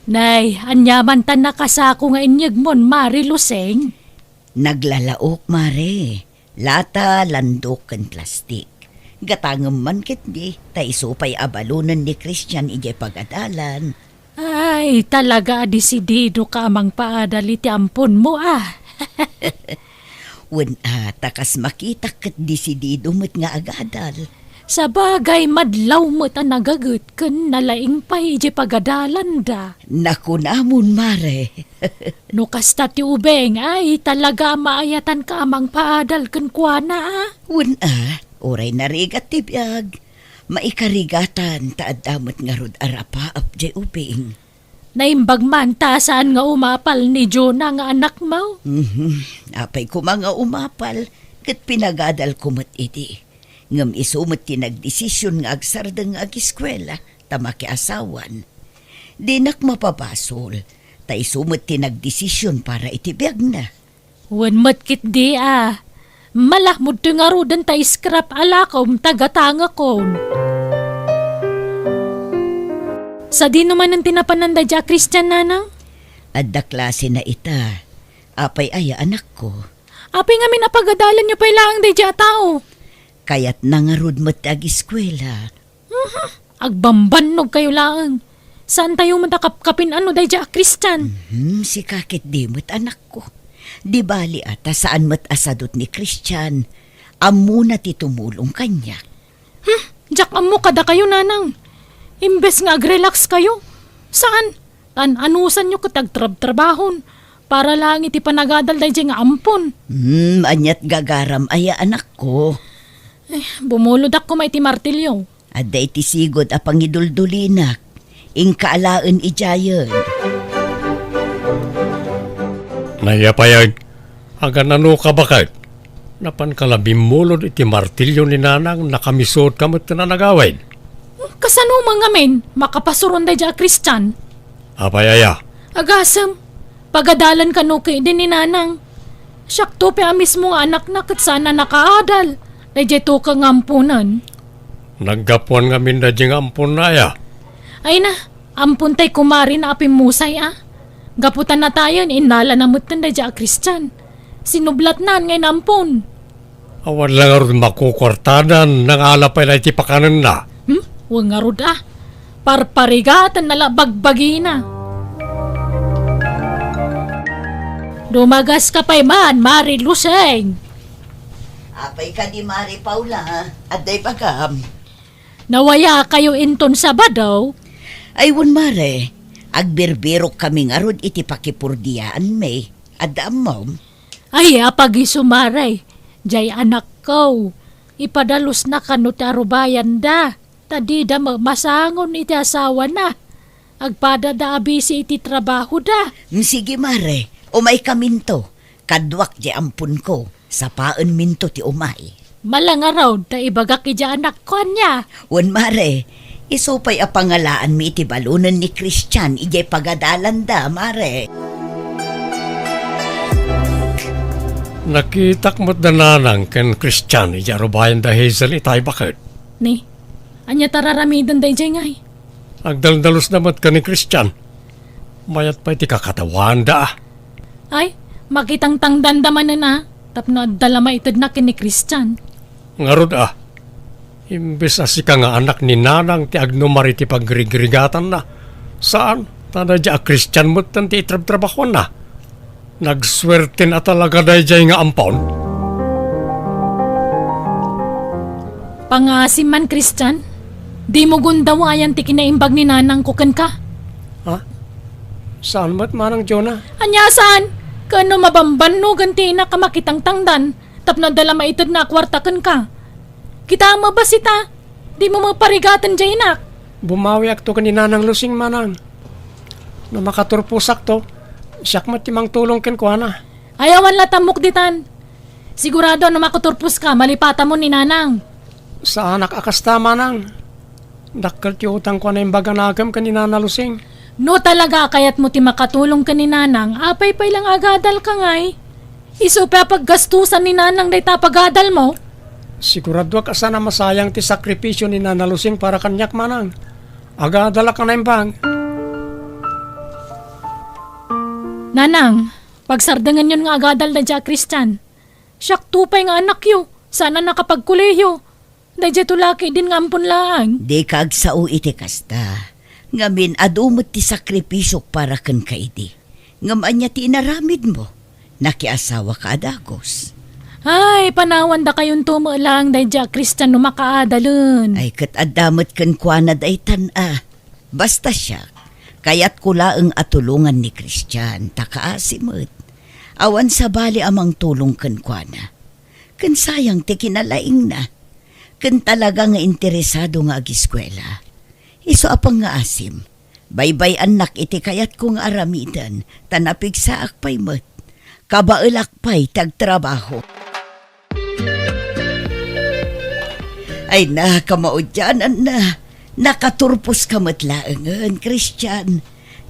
Nay, ania man ta nakasako nga inyegmon, Mare Luseng? Naglalaok, Mare. Lata, landok, ken plastik. Gatangem man ketdi, ta isu pay a balonen ni Christian idiay pagadalan. Ay, talaga a desididoka a mangpaadal iti amponmo, a. Wen a, ta kas makitak ket desidido met nga agadal. Sabagay, madlaw met a nagaget ken nalaing pay idiay pagadalanda. Nakunamon, Mare. No kasta ti ubing, ay, talaga a maayatanka a mangpaadal kenkuana, a. Wen a, uray narigat ti biag, maikarigatan ta adda met ngarud a rapaap diay ubing. Naimbag man ta saan nga umapal ni Jonah nga anakmo? Mhm. Apay koma nga umapal, ket pinagadalko met idi. Ngem isu met ti nagdesision nga agsardeng nga ageskuela ta makiasawan. Dinak mapabasol, ta isu met ti nagdesision para iti biagna. Wen met ketdi a, malahmod toy ngaruden ta scrap a lakom ta gatangekon. Sadino manen ti napanan daydi a Christian, nanang? Adda klasena ita. Apay aya, anakko? Apay ngamin a pagadalanyo pay laeng daydiay a tao? Kayatna ngarud met ti agiskuela. Mhm. Agbambannog kayo laeng. Saantayo met a kapkapin-ano daydiay a Christian? Mhm, sika ket di met, anakko. Di bali a ta saan met a sadut ni Christian. Ammona ti tumulong kaniak. Hmm, diak ammo kadakayo, nanang. Imbes nga agrelax kayo, saan? Tan-anusanyo ket agtrabtrabahon para laeng iti panagadal daydiay nga ampon. Hmm, aniat gagaram aya, anakko? Eh, bumulodak koma iti martilyo. Adda iti sigud a pangiduldulinak. Inka alaen idiayen. Naiya pay, aganano ka baket? Napanka la bimmulod iti martilyo ni nanang, nakamisut ka met ken a nagawid. Kasano man ngamin makapasuron daydiay a Christian? Apay aya? Agasem, pagadalan kano ketdi ni nanang. Siakto pay a mismo nga anakna ket saan a nakaadal daydiay tukeng nga amponen. Naggapuan ngamin daydiay nga amponna aya? Ay na, ampon tay kumare na a pimmusay a. Gapu ta natayen, innalana metten daydiay a Christian. Sinublatnan nga inampon. Awan la ngarud makukuartanan, nangala pay la iti pakanenna. Hmm? Wen ngarud a. Parparigatenna la bagbagina. Dumagas ka pay man, Mare Luseng. Apay kadi, Mare Paula, adda ibagam? Nawaya kayo inton Sabado? Ay, wen, Mare. Agbirbirok kami ngarud iti pakipurdiaanmi. Adda ammom? Ay, apag-isu, Mare. Jay anakko. Ipadalosna kano ti arubayanda. Ta dida met masangon iti asawana. Agpadada a bisi iti trabahoda. Mm, sige, Mare. Umaykaminto. Kaduak jay amponko. Sapaenminto ti umay. Malangarod ta ibagak idiay anakko ania. Wen, Mare. Isu pay a pangalaanmi iti balonen ni Christian idiay pagadalanda, Mare. Nakitak met da nanang ken Christian idiay arubayan da Hazel itay baket. Ni, ania ta raramiden daydiay ngay? Agdaldalosda met ken ni Christian. Mayat pay ti kakatawaanda a. Ay, makitangtangdanda manen a, tapno adda la maitedna ken ni Christian. Ngarud a, imbes a sika nga anak ni nanang ti agnumar iti pagrigrigatanna, saan, ta daydiay a Christian metten ti itrabtrabahuanna. Nagsuerten a talaga daydiay nga ampon. Pangaasim man, Christian. Dimo gundawaan ti kinaimbag ni nanangko kenka. Ha? Saan met manang, Jonah? Ania saan? Ken no mabambannogen ti inak a makitangtangdan tapno adda la maitedna a kuarta kenka. Kita met basi ta, dimo met parigaten jay inak. Bumawiakto ken ni Nanang Lusing, manang. No makaturposakto, siak met ti mangtulong kenkuana. Ay, awan la tammok ditan. Sigurado no makaturposka, malipatamon ni Nanang. Saanak a kasta, manang. Dakkel ti utangko a naimbag a nakem ken ni Nana Lusing. No talaga a kayatmo ti makatulong ken ni Nanang, apay pay la nga agadalka ngay? Isu pay a paggastusan ni Nanang dayta a pagadalmo? Siguradoak a saan a masayang ti sakripisio ni Nana Lusing para kaniak, manang. Agadalak a naimbag. Nanang, pagsardengenyon nga agadal daydiay a Christian. Siakto pay nga anakyo, saan a nakapagkolehiyo. Daydiay to laki din nga ampon laeng. Dika agsao iti kasta. Ngamin, adu met ti sakrifisiok para kenka idi. Ngem ania ti inaramidmo? Nakiasawaka a dagus. Ay, panawan dakayonto met laeng daydiay a Christian no makaadalen. Ay, ket adda met kenkuana daytan a. Basta siak, kayatko laeng a tulongan ni Christian, ta kaasi met. Awan sabali a mangtulong kenkuana. Ken sayang ti kinalaingna. Ken talaga nga interesado nga agiskuela. Isu a pangngaasim, baybay-annak iti kayatko nga aramiden, ta napigsaak pay met. Kabaelak pay ti agtrabaho. Ay, nakamaudiananna. Nakaturposka met laengen, Christian.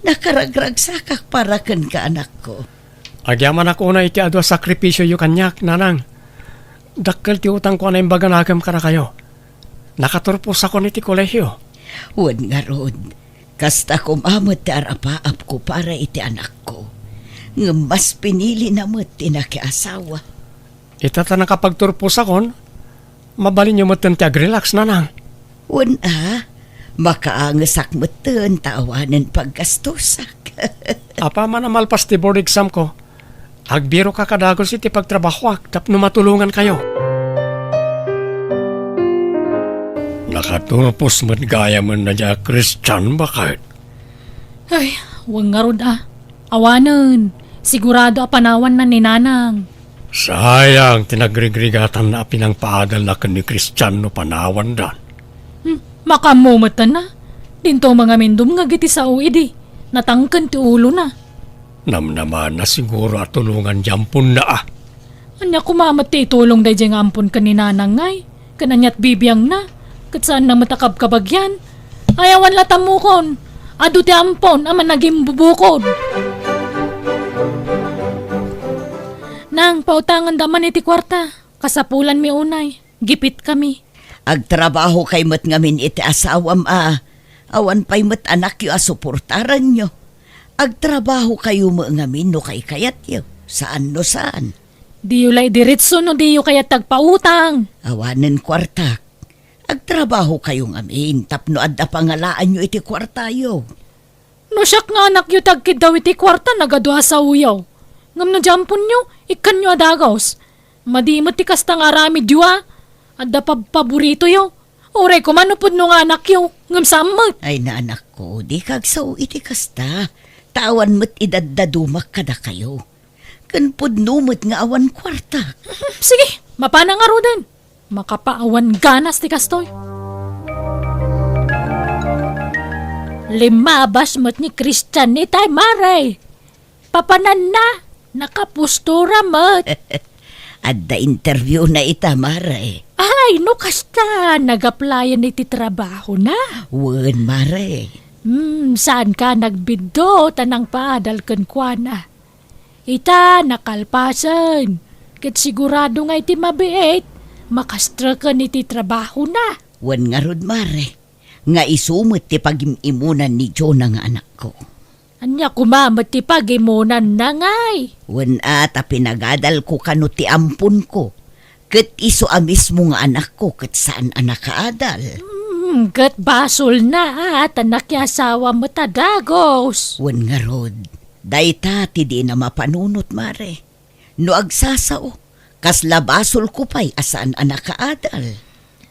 Nakaragragsakak para kenka, anakko. Agyamanak unay iti adu a sakrifisioyo kaniak, nanang. Dakkel ti utangko a naimbag a nakem kadakayo. Nakaturposakon iti kolehio. Wen ngarud, Kasta koma met ti arapaapko para iti anakko. Ngem mas pinilina met ti nakiasawa. Ita ta nakapagturposakon, mabalinyo metten ti agrelax, nanang. Wen a, makaangesak metten ta awanen paggastosak. Apaman a malpas ti board exam ko, agbiroka kadagus iti pagtrabahoak tapno matulongankayo. Nakaturpos met gayamen a diak Kristian, baket. Ay, wen ngarud a. Awanen, sigurado a panawanna ni nanang. Sayang ti nagrigrigatanna a pinangpaadalna ken ni Kristian no panawandan. Hmm, makaammo metten a. Dinto mangamindumngeg iti sao idi. Natangken ti ulona. Namnamana siguro a tulongan diay amponna a. Ania koma met ti itulong daydiay nga ampon ken ni nanang ngay? Ken aniat bibiangna? Ket saanna met a kabkabagyan? Ay, awan la tammukon. Adu ti ampon a managimbubukod. Nang, pautanganda man iti kuarta. Kasapulanmi unay. Gipitkami. Agtrabahokay met ngamin iti asawam a awan pay met anakyo a suportaranyo. Agtrabahokayo met ngamin no kaykayatyo, saan no saan. Diyo la idiretso no diyo kayat ti agpautang. Awanen kuartak. Agtrabahokayo ngamin tapno adda pangalaanyo iti kuartayo. No siak nga anakyo ti agkiddaw iti kuarta, nagadu a saoyo. Ngem no diay amponyo, ikkanyo a dagus. Madi met ti kasta nga aramidyo a. Adda pabpaboritoyo. Uray koma no pudno nga anakyo, ngem saan met. Ay, anakko, dika agsao iti kasta. Ta awan met idaddadumak kadakayo. Ken pudno met nga awan kuartak. Sige, mapana ngaruden. Makapaawan ganas ti kastoy. Limmabas met ni Christian itay, mare. Papananna, nakapostura met. Adda interviewna ita, mare. Ay, no kasta, nag-applyan iti trabahona. Wen, mare. Hmm, saanka nagbiddo ta nangpaadal kenkuana? Ita, nakalpasen. Ket sigurado nga iti mabiit, makastreken iti trabahona. Wen ngarud, mare, nga isu met ti pagim-imunan ni Jonah nga anakko. Ania koma met ti pagimunanna ngay? Wen a, ta pinagadalko kano ti amponko. Ket isu a mismo nga anakko ket saan a nakaadal. Hmm, ket basolna a ta nakiasawa met a dagus. Wen ngarud, dayta ti dina mapanunot, mare. No agsasao, kasla basolko pay a saan a nakaadal.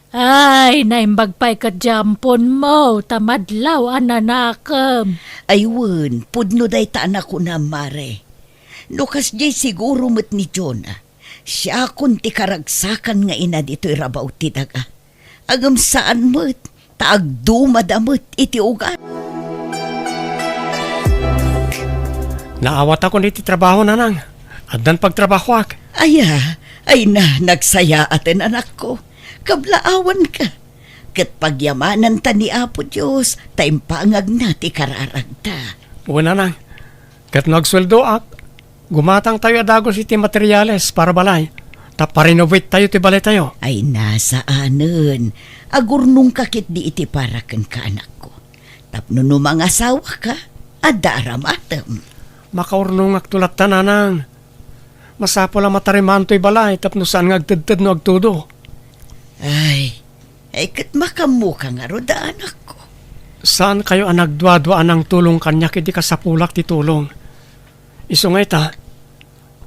Ay, naimbag pay ket diay amponmo ta madlaw a nanakem. Ay wen, pudno dayta a nakunam, mare. No kasdiay siguro met ni Jonah, siakon ti karagsakan nga ina ditoy rabaw ti daga. Ngem saan met, ta agdumada met iti ugat. Naawatakon iti trabaho, nanang. Addan pagtrabahoak. Aya, ay na, nagsayaaten, anakko. Kablaawanka. Ket pagyamananta ni Apo Dios, ta impangagna ti kararagta. Wen, nanang. Ket no agsueldoak, gumatangtayo a dagus iti materiales para balay, ta pa-renovate tayo ti balaytayo. Ay, saanen. Agurnongka ketdi iti para kenka, anakko. Tapno no mangasawaka, adda aramatem. Makaurnongakto latta, nanang. Masapul a matarimaantoy balay tapno saan nga agtedted no agtudo. Ay, ay, ket makaammoka ngarud a, anakko. Saankayo a nagduadua a nangtulong kaniak idi kasapulak ti tulong. Isu nga ita,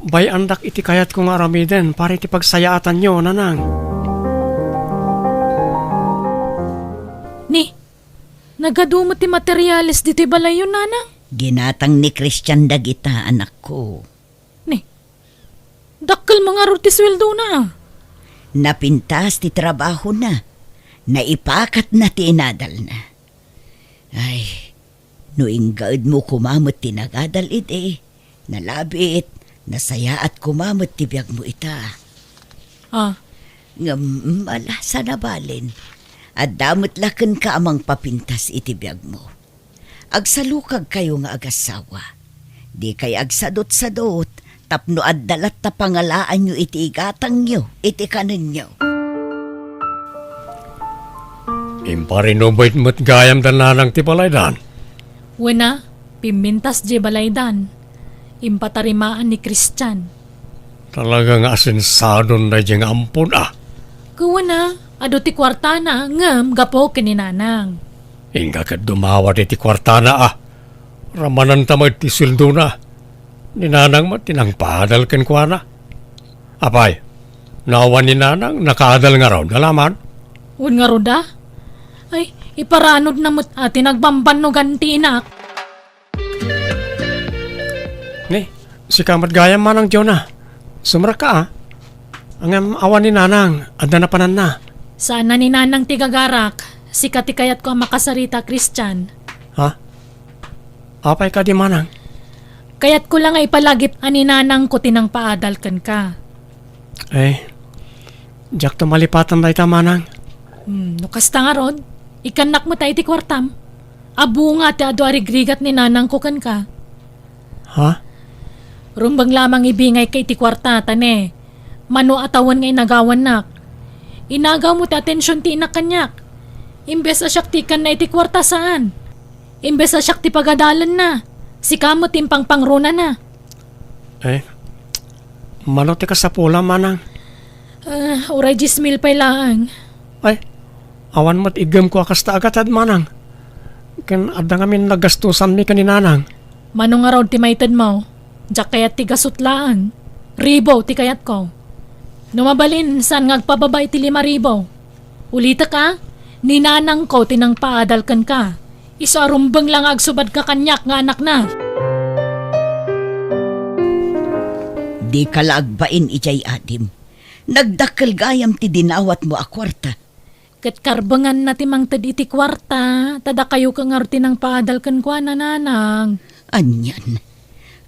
bay-andak iti kayatko nga aramiden para iti pagsayaatanyo, nanang. Ni, nagadu met ti materiales ditoy balayyo, nanang? Ginatang ni Christian dagita, anakko. Ni, dakkel met ngarud ti sueldona. Napintas ti trabahona. Naipakatna ti inadalna. Ay, no inggaedmo koma met ti nagadal idi, nalabit, nasayaat koma met ti biagmo ita. Ah. Ngem, ala, saan a balen. Adda met la kenka a mangpapintas iti biagmo. Agsalukagkayo nga agassawa. Dikay agsadutsadut tapno adda latta pangalaanyo iti igatangyo, iti kanenyo. Impa-renovate met gayam da nanang ti balaydan. Wen a, pimmintas diay balaydan. Impatarimaan ni Christian. Talaga nga asinsadon daydiay nga ampon a. Ket wen a, adu ti kuartana, ngem gapu ken ni Nanang. Inka ket dumawat iti kuartana a. Ramananta met ti sueldona. Ni Nanang met ti nangpaadal kenkuana. Apay, no awan ni Nanang, nakaadal ngarud, alaman? Wen ngarud a? Ay, iparanudna met a ti nagbambannogan ti inak. Ni, sika met gayam, Manang Jonah. Sumrekka a. Ngem awan ni Nanang, adda napananna. Saan a ni Nanang ti gagarak. Sika ti kayatko a makasarita, Christian. Ha? Apay kadi, Manang? Kayatko la nga ipalagip a ni Nanangko ti nangpaadal kenka. Eh, diakto malipatan dayta, Manang. Hmm, no kasta ngarud, ikannak met iti kuartam. Adu nga ti adu a rigrigat ni Nanangko kenka. Ha? Rumbeng lamang ibingayka iti kuarta, ta ne, mano a tawen nga inagawannak. Inagaw mo ti atension ti inak kaniak. Imbes a siak ti ikanna iti kuarta, saan. Imbes a siak ti pagadalanna, sika met ti impangpangronana. Eh, mano ti kasapulam, Manang? Ah, uray dies mil pay laeng. Ay, awan met iggemko a kasta a gatad, Manang. Ken adda ngamin nagastosanmi ken ni Nanang. Mano ngarud ti maitedmo? Diak kayat ti gasut laeng. Ribu ti kayatko. No mabalin, saan nga agpababa iti lima ribu? Ulitek a, ni Nanangko ti nangpaadal kenka. Isu a rumbeng la nga agsubadka kaniak nga anakna. Dika la agbain idiay adim. Nagdakkel gayam ti dinawatmo a kuarta. Ket karbenganna ti mangted iti kuarta, ta dakayo ket ngarud ti nangpaadal kenkuana, Nanang. Anian,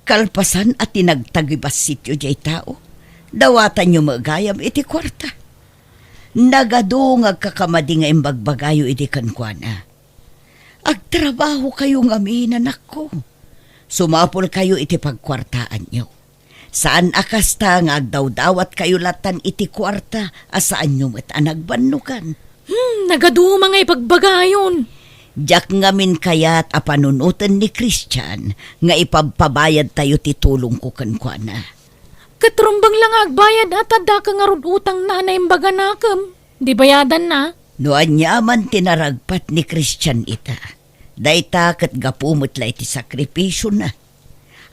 kalpasan a ti nagtagibassityo diay tao, dawatanyo met gayam iti kuarta. Nagadu nga agkakamadi nga imbagbagayo idi kenkuana. Agtrabahokayo ngamin, anakko. Sumapulkayo iti pagkuartaanyo. Saan a kasta nga agdawdawatkayo latan iti kuarta a saanyo met a nagbannogan. Hmm, nagadu nga ibagbagayon. Diak ngamin kayat a panunoten ni Christian nga ipabpabayadtayo ti tulongko kenkuana. Ket rumbeng la nga agbayad a ta addaka ngarud utangna a naimbaganakem. Di bayadanna? No aniaman ti naragpat ni Christian ita, dayta ket gapu met la iti sakrifisiona.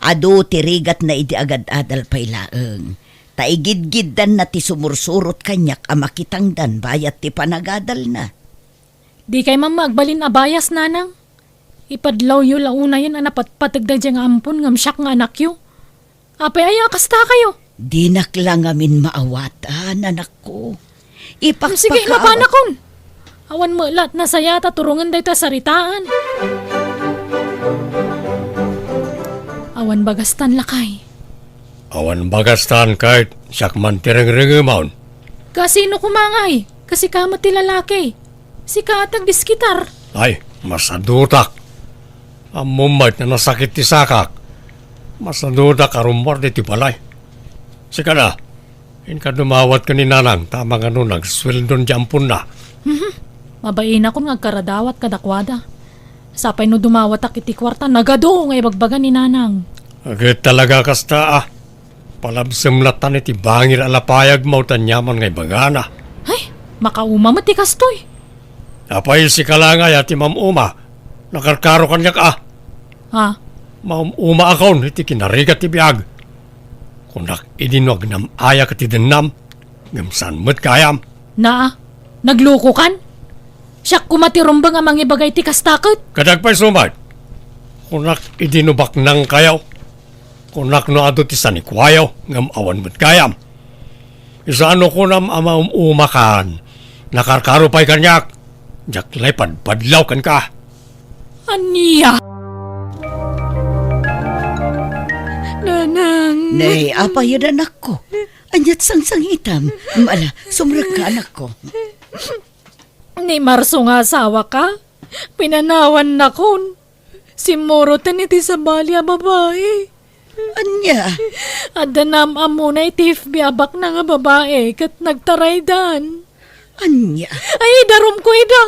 Adu ti rigatna idi agad-adal pay laeng, ta igidgiddanna ti sumursurot kaniak a makitangdan bayat ti panagadalna. Dikay man agbalin a bayas, Nanang. Ipadlawyo la unayen a napatpateg daydiay nga ampon ngem siak nga anakyo. Apay aya a kastakayo? Dinak la ngamin maawatan, anakko. Ipakpakaawat. Sige, mapanakon. Awan met la nasayaat a turongen dayta a saritaan. Awan bagastan, lakay. Awan bagastan, ket siak man ti rengrengemon. Kasino koma ngay? Kasika met ti lalaki. Sika ti agdiskitar. Ay, masadutak. Ammom met a nasakit ti sakak. Masadutak a rummuar ditoy balay. Sika na, inka dumawat ken ni Nanang ta mangano nagsueldon ti amponna. Mhm. Mabainakon nga agkaradawat kadakuada. Sapay no dumawatak iti kuarta, nagadu nga ibagbaga ni Nanang. Ket talaga kasta a. Palabsem latan iti bangir a lapayagmo ta aniaman nga ibagana. Ay, makauma met ti kastoy. Apay, sika la ngay a ti mam-uma? Nakarkaro kaniak a. Ha? Maum-umaakon iti kinarigat ti biag. Kunak idi no agnam-ayak ti dennam, ngem saan met gayam. Naa, naglukokan? Siak koma ti rumbeng a mangibaga iti kasta ket? Kadagpay sumat. Kunak idi no baknangkayo. Kunak no adu ti sanikuayo, ngem awan met gayam. Isu a no kunam a maum-umakan, nakarkaro pay kaniak, diak lay padpadlaw kenka. Ania? Nanang. Nay, apay, anakko? Aniat sangsangitam? Mala, sumrekka, anakko. Ni Marso nga asawaka, pinanawannakon. Simmuroten iti sabali a babai. Ania? Adda naam-ammona iti F B a baknang a babai ket nagtaraydan. Ania? Ay, idarumko ida.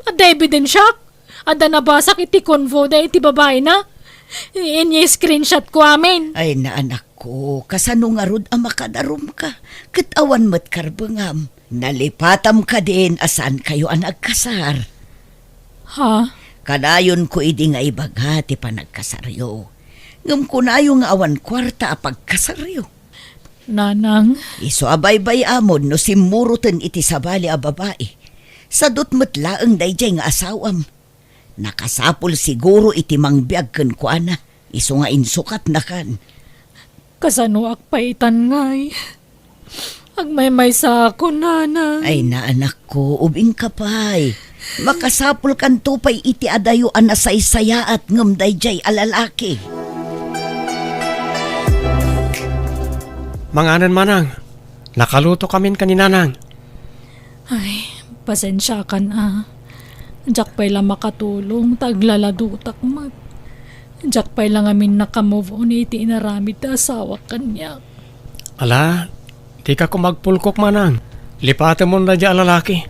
Adda ebidensiak. Adda nabasak iti convo da iti babaina. Ini-screenshot ko amin. Ay, naanakko, kasano ngarud a makadarumka? Ket awan met karbengam. Nalipatam kadin a saankayo a nagkasar? Ha? Kanayonko idi nga ibaga ti panagkasaryo. Ngem kunayo nga awan kuarta a pagkasaryo. Nanang. Isu a baybay-amon no simmuroten iti sabali a babai. Sadut met laeng daydiay nga asawam. Nakasapul siguro iti mangbiag kenkuana, isu nga insukatnakan. Kasanoak pay itan ngay? Agmaymaysaak, nanang. Ay, naanakko, ubingka pay. Makasapulkanto pay iti adayo a nasaysayaat ngem daydiay a lalaki. Manganen, manang. Nakalutokamin ken ni nanang. Ay, pasensiakan a. Diak pay la makatulong ta aglaladutak met. Diak pay la ngamin naka-move on iti inaramid ti asawak kaniak. Ala, dika koma agpulkok, manang. Lipatemon daydiay a lalaki.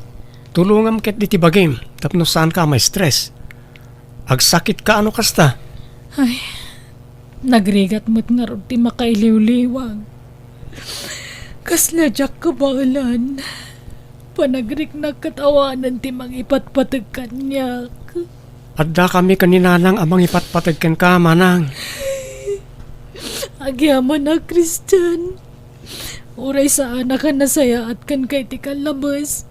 Tulongam ketdi ti bagim tapno saanka a ma-stress. Agsakitka a no kasta. Ay, nagrigat met ngarud ti makailiwliwag. Kasla diak kabaelan. Panagriknak ket awanen ti mangipatpateg kaniak. Addakami ken ni nanang a mangipatpateg kenka, manang. Agyamanak, Christian. Uray saanak a nasayaat kenka iti kallabes,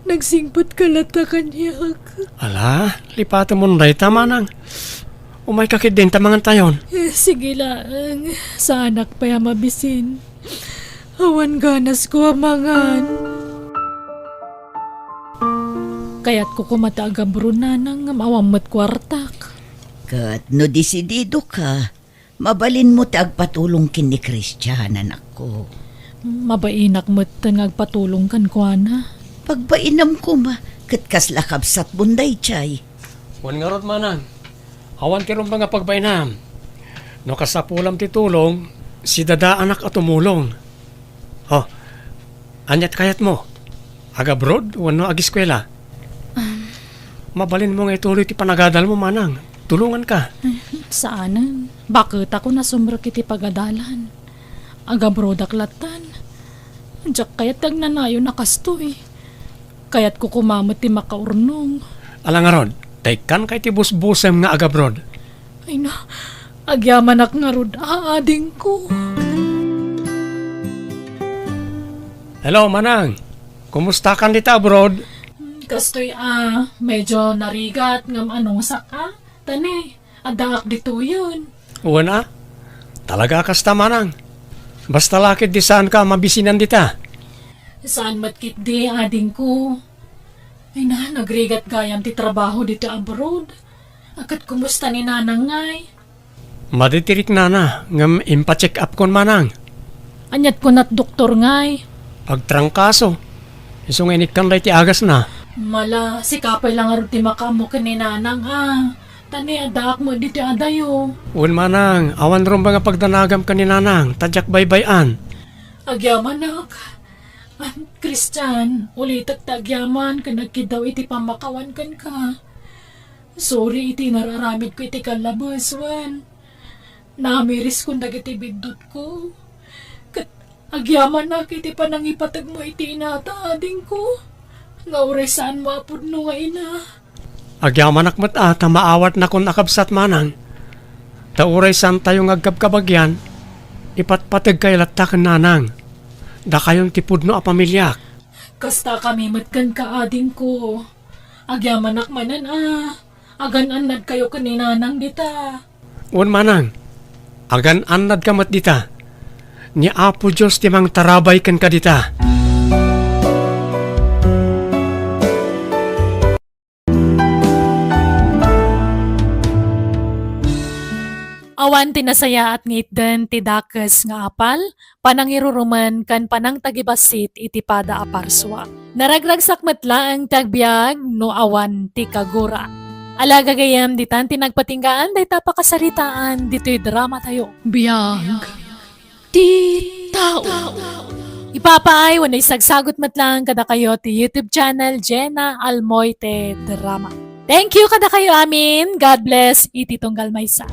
nagsingpetka latta kaniak. Ala, lipatemon dayta, manang. Umayka ketdin ta mangantayon. Eh, sige laeng. Saanak pay a mabisin. Awan ganasko a mangan. Kayatko koma ti agabroad, nanang, ngem awan met kuartak. Ket no desididoka, mabalinmo ti agpatulong ken ni Christian, anakko. Mabainak met nga agpatulong kenkuana. Pagbainam koma, ket kasla kabsatmon daydiay. Wen ngarud, manang, awan ti rumbeng a pagbainam. No kasapulam ti tulong, sidadaanak a tumulong. Oh, aniat kayatmo? Agabroad wenno ageskuela? Um, Mabalinmo nga ituloy ti panagadalmo, manang. Tulonganka. Saanen. Baket a ko nasumrek iti pagadalan. Agabroadak lattan. Diak kayat ti agnanayon a kastoy. Kayatko koma met ti makaurnong. Ala ngarud, ta ikkanka iti busbusem nga agabroad. Ay na, agyamanak ngarud, a, adingko. Hello, manang. Kumustakan dita abroad? Kastoy a, medyo narigat ngem anongsak a. Tani, addaak ditoyen. Wen a? Talaga a kasta, manang. Basta la ketdi saanka a mabisinan dita. Saan met ketdi, adingko. Ay na, nagrigat gayam ti trabaho dita abroad. A, ket kumusta ni nanang ngay? Madi ti riknana, ngem impacheck up kon manang. Aniat kunat doktor ngay? Agtrangkaso. Isu nga inikkan dayta ti agasna. Mala, sika pay la ngarud ti makaammo ken ni nanang a. Tani addaak met ditoy adayo. Wen manang, awan rumbeng a pagdanagam ken ni nanang, ta diak baybay-an. Agyamanak. An, Christian, ulitek ti agyaman ken agkiddaw iti pammakawan kenka. Sorry iti inar-aramidko iti kallabes, wen. Naamiriskon dagiti biddutko. Ket agyamanak iti panangipategmo iti inata, adingko, nga uray saanmo a pudno nga ina. Agyamanak met a ta maawatnakon a kabsat manang. Ta uray saantayo nga agkabkabagian, ipatpategkayo latta ken nanang. Dakayon ti pudno a pamiliak. Kastakami met kenka, adingko. Agyamanak manen a agan-annadkayo ken ni nanang dita. Wen manang, agan-annadka met dita. Ni Apo Dios ti mangtarabay kenka dita. Awan ti nasayaat nga itden ti dakes nga apal, panangirurumen, ken panangtagibassit iti pada a parsua. Naragragsak met laeng ti agbiag no awan ti kagura. Ala gagayyem, ditan ti nagpatinggaan dayta pakasaritaan ditoy dramatayo. Biag ti tao. Ipapaay wenno isagsagut met laeng kadakayo ti YouTube channel Jena Almoite Drama. Thank you kadakayo amin. God bless iti tunggal maysa.